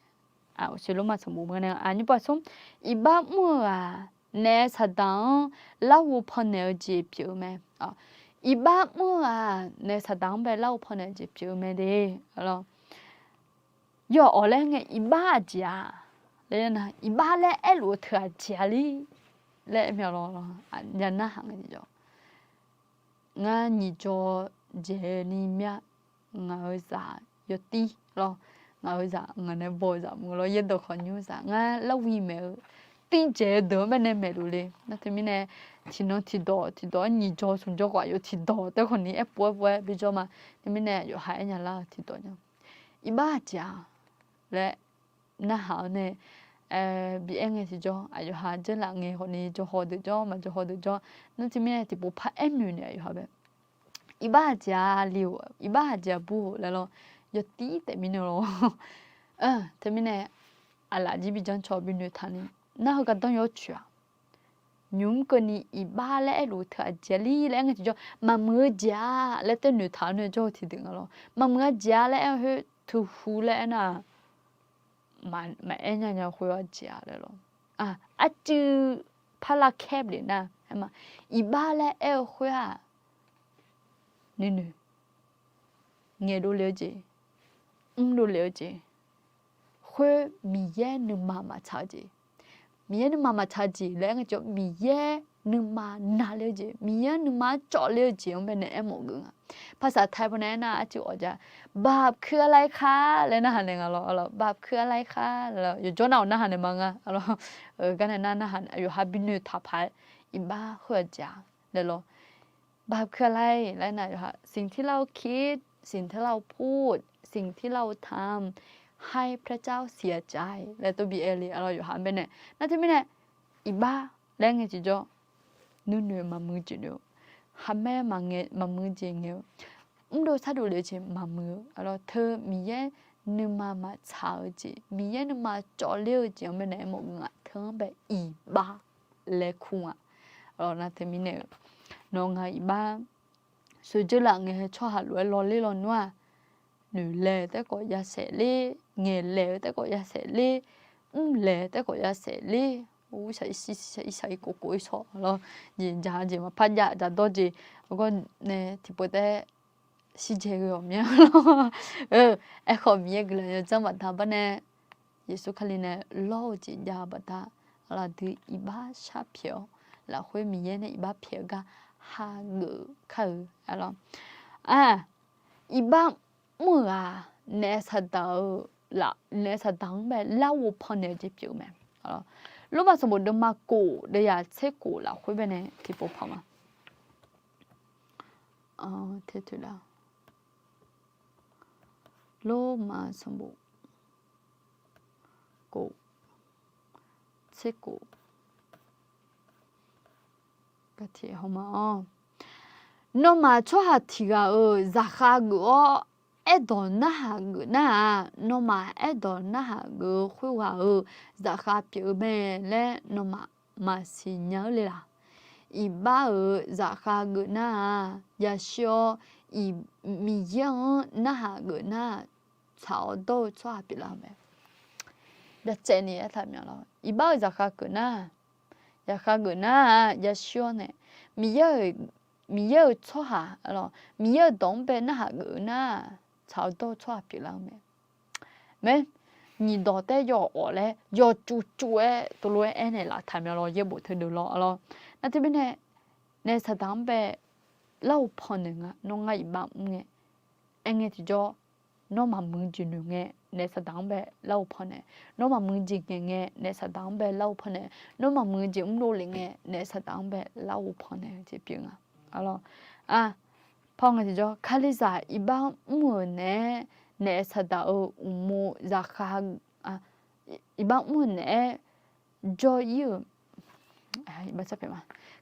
oqseq lor ma sanqbof beu nae, nymr paf smr, iqbax mr-euq-aq, naef saqdaq-anr larghov pannaeq-eu jeq pyeuf-eu mae. Iqbax mr-eu-aq naef saqdaq-anr bae larghov pawnaeq-eu jeq pyeuf-eu mae de. Yawf awq laer ngae, iqbax aqjeq-a laer nar, iqbax laer aerluf-eu teu aqjeq-a li laer aer mae lawr. Nya narhaq ngae tiqjawr, ngar nyiq jawr dzaeq-eu ni mya, ngaq-euq zaq yawtir lawr, ngaq-euq zaq ngaq nae baw-eu zaq mq-eu lawr, yaerdawq khawf nymr zaq ngar larwi maeq-eu tirdzaeq-eu deuq-anr baenae maeqluf le. Nar teumirnae tiqnan tiqdawq tiqdawq-anr nyiq jawr smq jawr khawf aqyawf tiqdawq tae khawf ni aerpov aerpov-aer bijawr ma. Teumirnae yawqha aernya lar-eu tiqdawq nya, iqbax aqjeq-a laer narhaq-awr nae bi aer ngae tiqjawr, aqyawf ha dzeurlaf ngae khawf ni jawrhaw deuq jawr maqjawrhaw deuq jawr. Nar teumirnae tiqpov par aernoeq naeq aqyawf ha bae, iqbax aqjeq-a li-or, iqbax aqjeq-a bur-or laer lawr, yawtir taef mirnae lawr. Teumirnae aqlaf jir bi janr caw bi noeqtaq ni, nar heugar danr yawcoeq-aq, nymq mr keuvni iqbax laer aerluf teu aqjeq-a li laer aer ngae tiqjawr, maqmuiq-eu jeq-a laer tae noeqtaq-awr nae jawr-eu tiqdeuq nga lawr. Maqmuiq-a jeq-a laer aer-eu khoer, teuhu laer aernar, maqaer nya nya khoer-eu aqjeq-a laer lawr. Arcuiv parlar kaer le nar, iqbax laer aer-eu khoer-aq, nuinoeq ngaeqdov le-eu jeq, mrdov le-eu jeq, khoer Miqyaer nuima maqtsaq-eu jeq. Miqyaer nuima maqtsaq-eu jeq laer aer ngae tiqjawr, Miqyaer nuima naqle-eu jeq, Miqyaer nuima-anr cawvle-eu jeq-anr baenae aermawf geuf nga. ภาษาไทย pawnae aernar arcuiv awq ja, บาปคืออะไรคะ laer narhaq naeq nga lawr. บาปคืออะไรคะ laer yawqjawr nar-awq narhaq naeq ma nga lawr. Garnae nar narhaq naeq, yawqha bi noeqtaq paq-aer, iqbax khoer-eu jeq-a laer lawr. บาปคืออะไร laer nar yawqha, สิ่งที่เราคิด สิ่งที่เราทำ ให้พระเจ้าเสียใจ laer tov bi aer le lawr yawqha-anr baenae. Nar teumirnae iqbax laer ngae tiqjawr, nuinoeq maqmuiq jeq noeq-eu, khaqmae maqmuiq jeq ngae-eu, mrdov sardov le-eu jeq maqmuiq-eu lawr, teu Miqyaer nuima maqtsaq-eu jeq, Miqyaer nuima cawvle-eu jeq-anr baenae aermawf geuf nga. Teu-anr bae iqbax laer kur nga. Nar teumirnae-eu, nawr nga iqbax, soeqdzeurlaf ngae heu tsawrhaq lof-aer lawrler lawnmr-aq, noeqlaeq-eu taerkhawf yasaef ler, ngaeqlaeq-eu taerkhawf yasaef ler, mrlaeq-eu taerkhawf yasaef ler, shaq irshaq irkov kov irshawr lawr, jeq ja jeq maqpar jav jadawr jeq, heugar nae tiqpov taef shirjae ghae-awq mya lawr. Aerkhawf Miqyaer guiqlanq yawdzanr baqda barnae, Yeqsur Kali nae lawr-eu jeq jav-eu baqda, aqlaf dui iqbax shar pyaeq-awr, lafkhoer Miqyaer nae iqbax pyaeq-eu gar hageuf kar-eu lawr. Iqbax mr-euq-aq, naef saqdaq-eu, naef saqdaq-anr bae larghov pawnaeq-eu jeq pyeuf-eu mae. Lormav sanqbof deuvma kof deuvyaq tser kof lafkhoer baenae tiqpov paq ma. Lormav sanqbof kof tser kof. Nawmaf tsawrhaq tiq ghaq-euq zaqkhav geuf-awr aerdawq narhaq geuf nar-aq, nawmaf aerdawq narhaq geuf-eu khoerghaq-euq zaqkhav pyeuf-eu mae laer nawmaf maqsiq nya-eu le laq? Iqbax-euq zaqkhav geuf nar-aq, yashir-awr Miqyaer-anr narhaq geuf nar-aq, tsaq-awr dawr-eu tsawrhaq pyeuflar-eu mae. Byacaevni aertaq mya lawr, iqbax-euq zaqkhav geuf nar, zaqkhav geuf nar-aq yashir-awr nae, Miqyaer-euq, Miqyaer-euq tsawrhaq, Miqyaer-euq dawq-anr bae narhaq geuf-eu nar, tsaq-awr dawr-eu tsawrhaq pyeuflar-eu mae. Mae, nyiq dawq taer yawf awq laer yawcuv cuv-aer tov lof-aer aernaeq laf taq mya lawr, yaerbof teudeuq lawr lawr. Nar teumirnae, naef saqdaq-anr bae larghov pawnaeq nga, nawr ngar iqbax mr ngae. Aer ngae tiqjawr, nawr maqmuiq jeq noeq ngae, naef saqdaq-anr bae larghov pawnaeq. Nawr maqmuiq jeq ngaeq ngae, naef saqdaq-anr bae larghov pawnaeq. Nawr maqmuiq jeq mrlov lef ngae, naef saqdaq-anr bae larghov pawnaeq-eu jeq pyeuf nga. Par ngae tiqjawr, Kalizaq iqbax mr-euq naeq-aer, naef saqdaq-euq uqmov zaqkhav, iqbax mr-euq naeq-aer jawr-ir-euq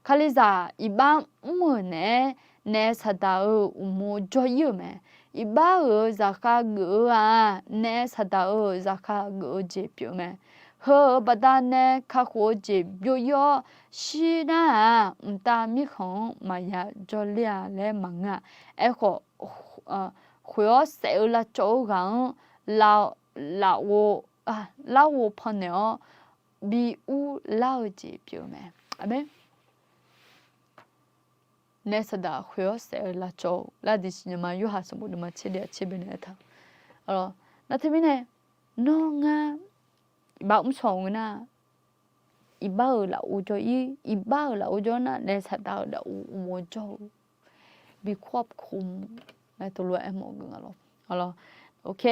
Kalizaq iqbax mr-euq naeq-aer, naef saqdaq-euq uqmov jawr-ir-euq mae. Iqbax-euq zaqkhav geuf-eu-aq, naef saqdaq-euq zaqkhav geuf-eu jeq pyeuf-eu mae. Heu-euq baqdanae kakhof-eu jeq byov-ir-awr, shir nar-aq, mqtav mirkhanq-anr maqya jawrler-a laer maqngeur-a. Aerkhawf, khoeq-awr saef-eu lavcawv-eu ghaq-anr lafov, larghov pawnaeq-awr bi urlar-eu jeq pyeuf-eu mae. Aqmeq. naef saqdaq khoer-awr saef-eu lavcawv-eu lar diq siqnya ma. Yorhaq sanqbof deuvma tser deuvma tser baenae aertaq. Nar teumirnae, nawr ngar iqbax mr saw-eu ngeur nar, iqbax-euq lafov jawr-ir, iqbax-euq lafov jawr nar naef saqdaq-euq lafov mawr jawr-eu bi kur-a kur-a laer teulof-aer aermawf geuf nga lawr. Awq,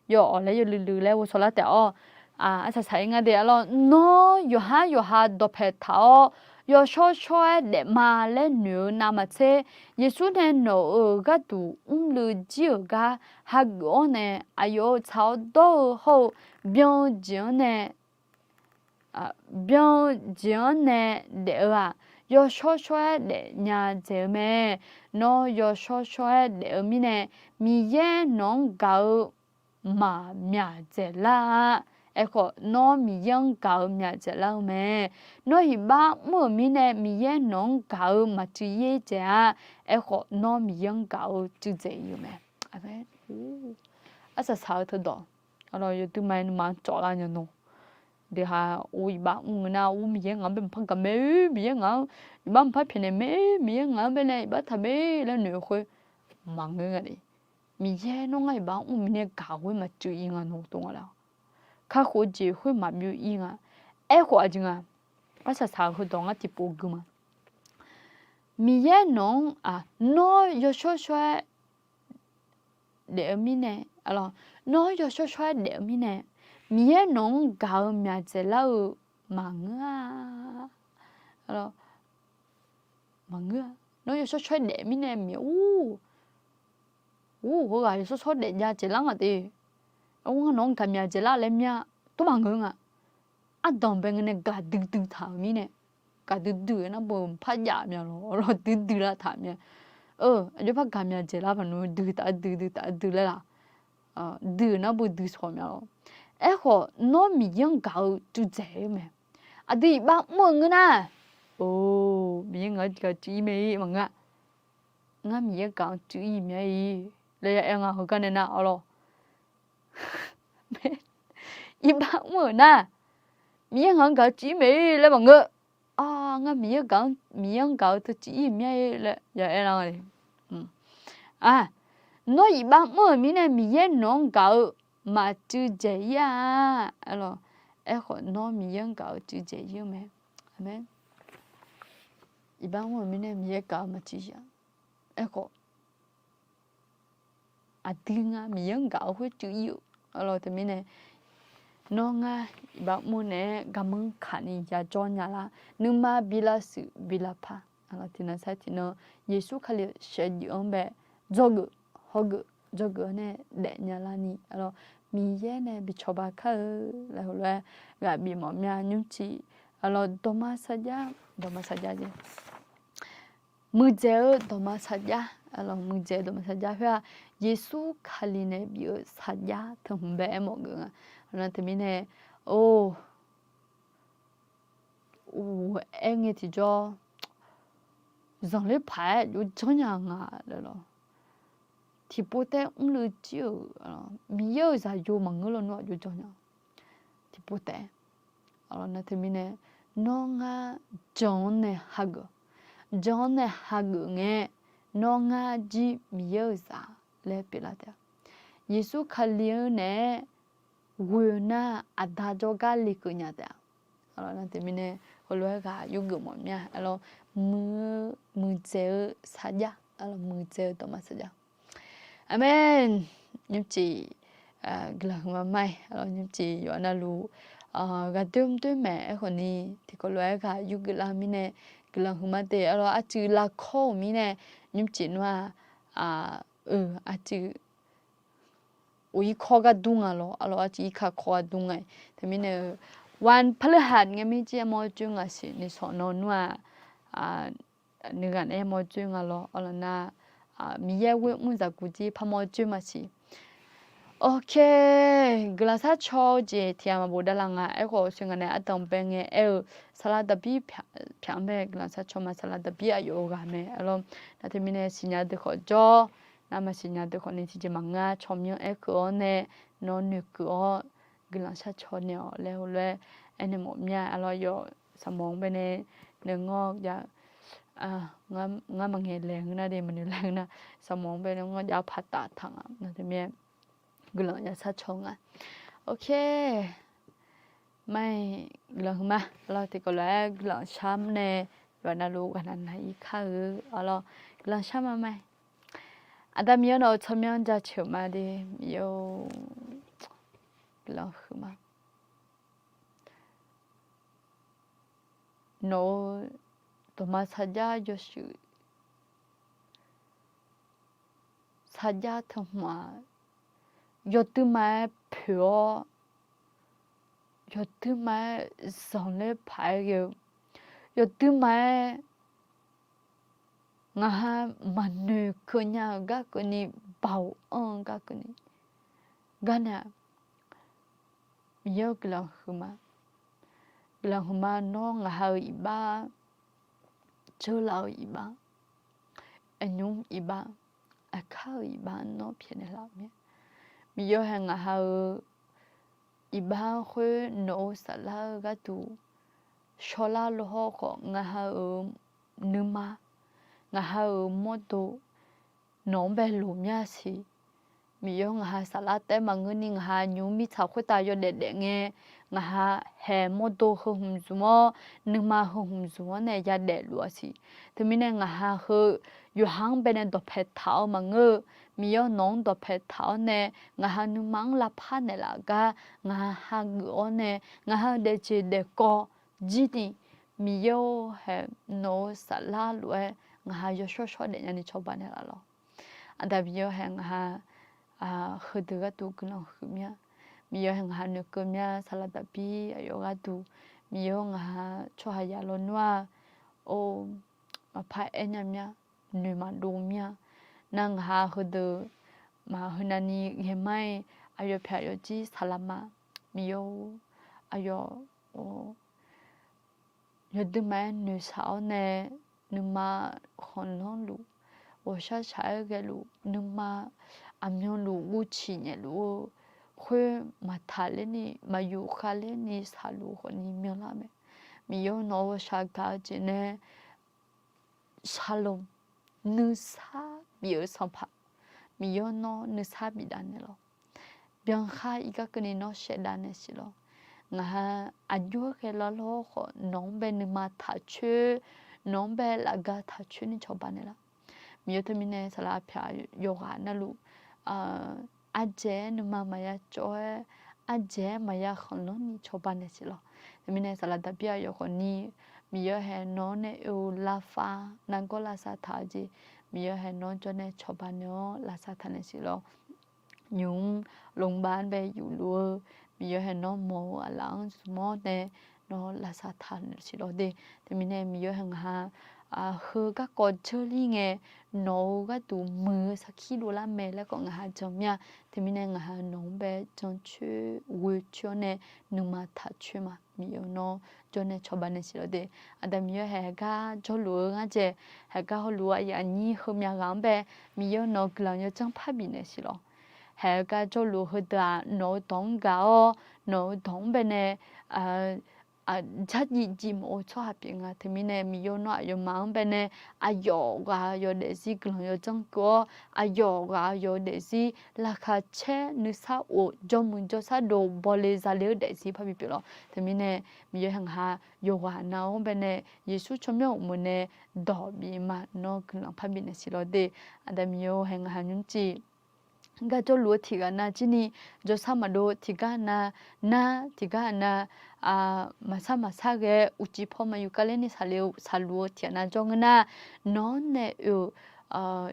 yawawq laer yawluiv luiv laer ghovshaw lar taef-awr, arsaq saq-ir nga de arlawr. Nawr yawqhar yawqha dawqpae taq-awr, yawshawr shawr-aer daef ma laer noeq-eu navmaqtser, Yeqsur nae nawq-euq gharduq mrluiv jir-euq gar hageuf-awr nae, aqyawf-euq tsaq-awr dawr-eu hawr-eu byan-eu jeq-anr nae byan-eu jeq-anr nae daef-eu-aq, yawshawr shawr-aer daefnya dzaeq-eu mae. Nawr yawshawr shawr-aer daef-eu mirnae, Miqyaer nawq-anr gaq-eu maqmyaq dzaeqlar-a. Aerkhawf, nawr Miqyaer-anr gaq-eu myaq dzaeqlar-eu mae. Nawr iqbax mr-euq mirnae, Miqyaer nawq-anr gaq-eu maqcuiv ir dzaeq-a. Aerkhawf, nawr Miqyaer-anr gaq-eu cuiv dzaeq ir-eu mae. Arsaq saq-eu teudawq, yawduima-aer nuima-anr cawvlar nya nawr, deuq ha ur iqbax mr-eu nar, ur Miqyaer ngaq-anr bae maqpar gaq mae-ir, Miqyaer ngaq-anr iqbax maqpar pyaeqnaeq mae-ir, Miqyaer ngaq-anr baenae iqbax taq mae laer noeq-eu khoer maqngeur nga de. Miqyaer nawr ngar iqbax mr-eu mirnae gaq khoer maqcuiv ir nga nawr tov nga laer, kakhof-eu jeq khoer maqbyov ir nga. Aerkhawf aqjeq nga, arsaq saq-eu heudawq ngar tiqpov gui ma. Miqyaer nawq-anr, nawr yawshawr shawr-aer daef-eu mirnae, nawr yawshawr shawr-aer daef-eu mirnae, Miqyaer nawq-anr gaq-eu myaq dzaeqlar-eu maqngeur-a. Maqngeur-a. Nawr yawshawr shawr-aer daef mirnae miq ur, ur heughaq yawshawr shawr daef jav dzaeqlar nga de. Ur ngar nawq-anr gaq myaq dzaeqlar laer mya, tov maqngeur nga. Ardanq bae ngae nae gaqdui dui taq-euq mirnae, gaqdui dui-eu nar beu maqpar jav mya lawr, lawr dui dui lar taq mya. Aqjox par gaq myaq dzaeqlar paq nmr dui taf dui dui taf dui laer laq, dui-eu nar beu dui shawq mya lawr. Aerkhawf nawr Miqyaer-anr gaq-eu cuiv dzaeq-eu mae. Aqdui iqbax mr-eu ngeur nar, or Miqyaer ngaq-anr gaq cuiv ir mae-ir maqngeur-a. Ngar Miqyaer gaq-anr cuiv ir mya-ir laer ya aer nga heugar nae nar arlawr. Iqbax mr-euq nar, Miqyaer ngaq-anr gaq-eu cuiv ir mae-ir laer maqngeur. Ngar Miqyaer gaq-anr, Miqyaer-anr gaq-eu teu cuiv ir mya-ir laer ya aer lar nga. Nawr iqbax mr-euq mirnae Miqyaer nawq-anr gaq-eu maqcuiv dzaeq ir-a. Aerkhawf nawr Miqyaer-anr gaq-eu cuiv dzaeq ir-eu mae. Aqmeq. Iqbax mr-euq mirnae Miqyaer gaq-eu maqcuiv ir-a. Aerkhawf aqdui nga Miqyaer-anr gaq-eu khoer cuiv ir-euq. Arlawr teumirnae, nawr ngar iqbax mr naeq-aer garmanr kaq ni yajawr nya lar, nuima bi lavshuif bi lavpar, tiqnan sar tiqnan Yeqsur Kali-euq shaevdzeuf-anr bae dzawgeuf hawgeuf dzawgeuf-anr nae daefnya larni, arlawr Miqyaer nae bi cawba kar-eu laer heulof-aer ghaq bif mawf mya nymrcif, arlawr dawqma sarjax, dawqma sarjax jeq. Muiqdzaeq-eu dawqma sarjax, arlawr muiqdzaeq-eu dawqma sarjax khoer-aq, Yeqsur Kali nae bif-eu sarjax teu hmq bae aermawf geuf nga. Arlawr teumirnae, or, or, aerngae tiqjawr, zanqler paq-aer jov janrnya nga laer lawr. Tiqpov taef-aer mrluiv jir-euq, Miqyaer-euq zaqyo maqngeur lawnmr-aq jov janrnya. Tiqpov taef-aer, nar teumirnae, nawr ngar jan-anr nae hageuf, jan-anr nae hageuf ngae, nawr ngar jir Miqyaer-euq zaq laer pyeuflar taef-a. Yeqsur Kali-anr naeq-aer ghoe-eu nar, Aqda jawrgar lekeuv nya taef-a. Nar teumirnae, heulof-aer ghaq yurgeuf mawf mya, arlawr muiq-eu muiqdzaeq-eu sarjax, arlawr muiqdzaeq-eu dawqma sarjax. Aqmeq. Nymrcif guiqlanq huiqma ma-aer, arlawr nymrcif yawqha navluf ghaqdoer mrdoer maeq aerkhawf ni, tiqkawv lof-aer ghaq yurgeuf lar-eu mirnae guiqlanq huiqma de, arlawr arcuiv lavkawr-euq mirnae, nymrcif nmr-aq, eu, arcuiv of irkawr gar dur nga lawr, arlawr arcuiv irkar kawr gar dur nga. Teumirnae-eu, วันพฤหัส ngae mir jir armawr joer nga siq ni sawq nan nmr-aq, nuighaq nae armawr joer nga lawr, arlawr nar, Miqyaer ghoer mr zaqguq jir parmawr joer ma siq. Awq, guiqlanq sharcaw-eu jeq tiq ghaq maqbof davlar nga. Aerkhawf, soeqnga nae ardanq bae ngae aer-eu, saqlaq daqbir pyaq-anr bae guiqlanq sharcaw ma, saqlaq daqbir aqyawf-eu ghaq mae, arlawr. Nar teumirnae siqnya deuq khawf jawr, nar maqsiqnya deuq khawf ni tiqjeq maqngeur-a, tsawrmyanr aerkeuv-awr nae, nawr noeqkeuv-awr guiqlanq sharcaw naeq-awq laer heulof-aer aernaeq mawf mya, arlawr yawf saqmawf-anr bae nae noeqngawr ja-eu Ngar maqngaeq laeq ngeur nar de, maqnoeq laeq ngeur nar, sanqmawf-anr bae ngawr jav-awr paqtaf taq nga. Nar teumirnae guiqlanq yashar caw nga. Ok, ma-iq guiqlanq huiqma lawr. Tiqkawv lof-aer guiqlanq shar nae yawqha navluf ghaqnaq naq-ir kar-eu arlawr. Guiqlanq shar ma ma-iq. Aqda Miqyaer nawq-eu tsawrmyanr jaceuq ma de, Miqyaer-or, guiqlanq huiqma. Nawq-eu dawqma sarjax yawshuif sarjax teu hmq-aq, yawduima-aer poeq-awr, yawduima-aer zanqler paq-aer ghae-eu, yawduima-aer ngaq ha maqnoeq keuv nya-euq gar keuvni, baoq anr-eu gar keuvni, gar nae-aq, Miqyaer-or guiqlanq huiqma. Guiqlanq huiqma nawr ngaq ha-eu iqbax, dzeurlaf-eu iqbax, aqnymr iqbax, aqkar-euq iqbax nawr pyaeqnaeq laf-eu mae. Miqyaer-or hae ngaq ha-eu iqbax-anr khoer nawq-eu saflar-eu gharduq shawrlar lo hawr khawf, ngaq ha-euq nuima, ngaq ha-euq mawrdo nawq-anr bae loq mya siq. Miqyaer-or ngaq ha saflar taef-aer maqngeurni ngaq ha nymq-mr mirtsaq khoertav yawdaef daef ngae, ngaq ha haeq mawrdo heu hmq zmq-awr, nuima heu hmq zmq-anr nae yadaef luf-a siq. Teumirnae ngaq ha heu yawqha-anr bae nae dawqpae taq-awr maqngeur-eu, Miqyaer-or nawq-anr dawqpae taq-awr nae, ngaq ha nuima-anr lavpar naeqlaf gar ngaq ha hageuf-awr nae, ngaq ha-eu daefjeq daefkawv jir ni, Miqyaer-or hae nawq-eu saflar lof-aer ngaq ha yawshawr shawr daefnya ni cawba naeqlaf lawq. Aqda Miqyaer-or hae ngaq ha heudeuq gharduq guiqlanq huiq mya. Miqyaer-or hae ngaq ha noeqkeuv mya. Saqlaq taqbir aqyawf gharduq, Miqyaer-or ngaq ha tsawrhaq yaf lawnmr-aq, or, maqpar aernya mya, noeq maqdov mya. Nar ngaq ha heudeuq maqheunav ni ghae mar-iq, aqyawf pyaq aqyawf jir saqlaq ma. Miqyaer-or, aqyawf yawduima-aer noeqshaq-awr nae, nuima khanqlanr luf, ghawqshar shaq-aer ghaeluf, nuima aqmyanluf guvciq nyaef luf-eu khoer maqtaq lerni, maqyuf khavlerni shaqluf khawfni myanlar mae. Miqyaer-or nawq-eu shaq gaq-eu jeq nae shalom, nuisar bif-eu sanqpaq, Miqyaer-or nawr nuisar bifdav naeq lawq. Byankhar ir gar keuvni nawr shaevdav naeq siq lawq. Ngaq ha aqjox-aer ghae lar lawr khawf, nawq-anr bae nuima taqcoer, nawq-anr bae lafga taqcoer ni cawba naeqlaf. Miqyaer teumirnae saqlaq pyaq yawqghaq navluf, ardzaeq-aer nuima maqya cawv-aer, ardzaeq-aer maqya khanqlanr ni cawba naeq siq lawq. Teumirnae saqlaq daqbir aqyawf khawfni, Miqyaer hae nawq-anr nae oe-eu lavsav nargawr lavsav taq-eu jeq, Miqyaer hae nawr jawrnae cawba naeq-awr lavsav taq naeq siq lawq. Nymq-mr longbav-anr bae yufluf-eu, Miqyaer hae nawr mawq-eu aqlaf-anr zmq-awr nae nawr lavsav taq naeq siq lawq de. Teumirnae Miqyaer hae ngaq ha heu garkawv dzeur lir ngae, nawq-eu gharduq muiq-eu sarkir dovlar mae laer khawf ngaq ha jan mir-a. Teumirnae ngaq ha nawq-anr bae jancoer ghoecoer-awr nae nuima taqcoer ma. Miqyaer nawr jawrnae cawba naeq siq lawq de. Aqda Miqyaer hae gar jawrluf-eu ngar dzae, hae gar hawluf-eu aqyuif aqnyir heumya ghaq-anr bae, Miqyaer nawq-eu guiqlanq yawdzanr parbif naeq siq lawq. Hae gar jawrluf heudeuq-aq nawq-eu dawq-anr gaq-awr, nawq-eu dawq-anr bae nae jarjif jif mawf-eu tsawrhaq pyeuf nga. Teumirnae Miqyaer nawr aqyawfmaf-anr bae nae aqyawf ghaq-eu yawdaefzir guiqlanq yawdzanr keuv-awr, aqyawf ghaq-eu yawdaefzir laqkhaq caer nuisar of jawrmuiq jawrshar dov bawle zale-eu daefzir parbi pyeuf lawq. Teumirnae Miqyaer hae ngaq ha yawqghaq nav-anr bae nae Yeqsur tsawrmyanr uqmeuq nae dawq bif ma. Nawr guiqlanq parbi naeq siq lawq de. Aqda Miqyaer hae ngaq ha nymrcif gar jawrluf-eu tiqghaq nav jir ni, jawrshar maqdov tiqgar nav, nar tiqgar nav, maqsar maqsar ghae uqcif paw maqyuf kavler ni saqluf-eu tiqghaq nav jawr ngeur nar, nawr nae oe-euq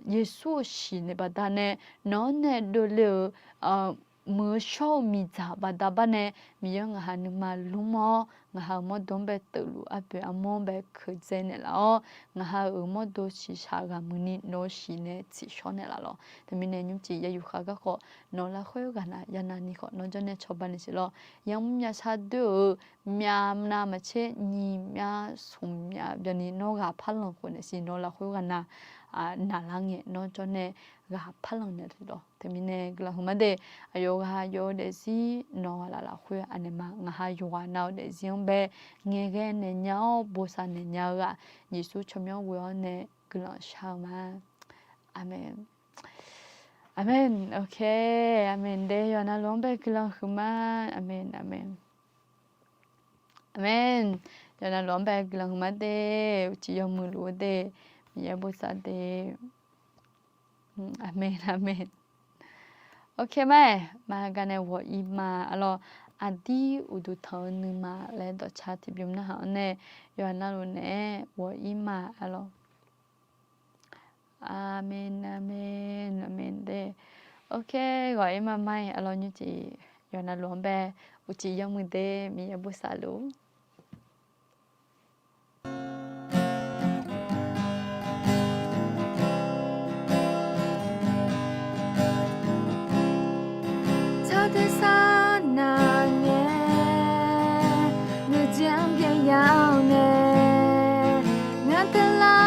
Yeqsur-euq siqnaeq baqdanae, nawr nae dovle-euq muiq-eu shawr-eu miqdzaq baqda bar nae, Miqyaer ngaq ha nuima lmr-awr, ngaq ha-euq mawrdo-anr bae teufluf, arpoeq armawr-anr bae keuqdzae naeqlaf-awr, ngaq ha-euq mawrdo shiqshaq ghaq muiqni nawq-eu siqnaeq tsiqshawr naeqlaf lawq. Teumirnae nymrcif ya yufkhav garkawv nawq-eu lafkhoer ghaqnaq ya navni khawf nawr jawrnae cawba naeq siq lawq. Yamr yashar doer-euq myav nav maqtser nyiq myav smq myav byanni nawr ghaq par lanq khof naeq siq nawq-eu lafkhoer ghaqnaq naqlar ngae nawr jawr nae ghaq parlanq naeq teuq dawq. Teumirnae guiqlanq huiqma de, aqyawf ghaq yawf-eu daefzir nawq ghaq laf lafkhoer anaeq ma. Ngaq ha yawqghaq nav-eu daefzir-anr bae ngaeqghae naeq nya-awr bosav naeq nya-eu ghaq, Yeqsur tsawrmyanr ghoe-awr nae guiqlanq shar-eu ma. Aqmeq. Aqmeq. Ok. Aqmeq de, yawqha navluf-anr bae guiqlanq huiqma. Aqmeq, aqmeq. Aqmeq. Yawqha navluf-anr bae guiqlanq huiqma de, uqcif yawmuiq luf-eu de, Miqyaer bosav de. Aqmeq, aqmeq. Ok ma-aeq, maqgaq nae ghawq-ir ma. Arlawr, aqdir uqduq tanq-eu nuima laer dawqtsa tiqbymr narhaq-anr nae, yawqha navluf naeq-aer ghawq-ir ma. Arlawr. Aqmeq, aqmeq, aqmeq de. Ok, ghawq-ir ma ma-aeq, arlawr nymrcif yawqha navluf-anr bae uqcif yawmuiq de, Miqyaer bosav luf. Tsawrtuiq sar nav ngae, nuijeq-anr byaev ya-awr nae, ngar teular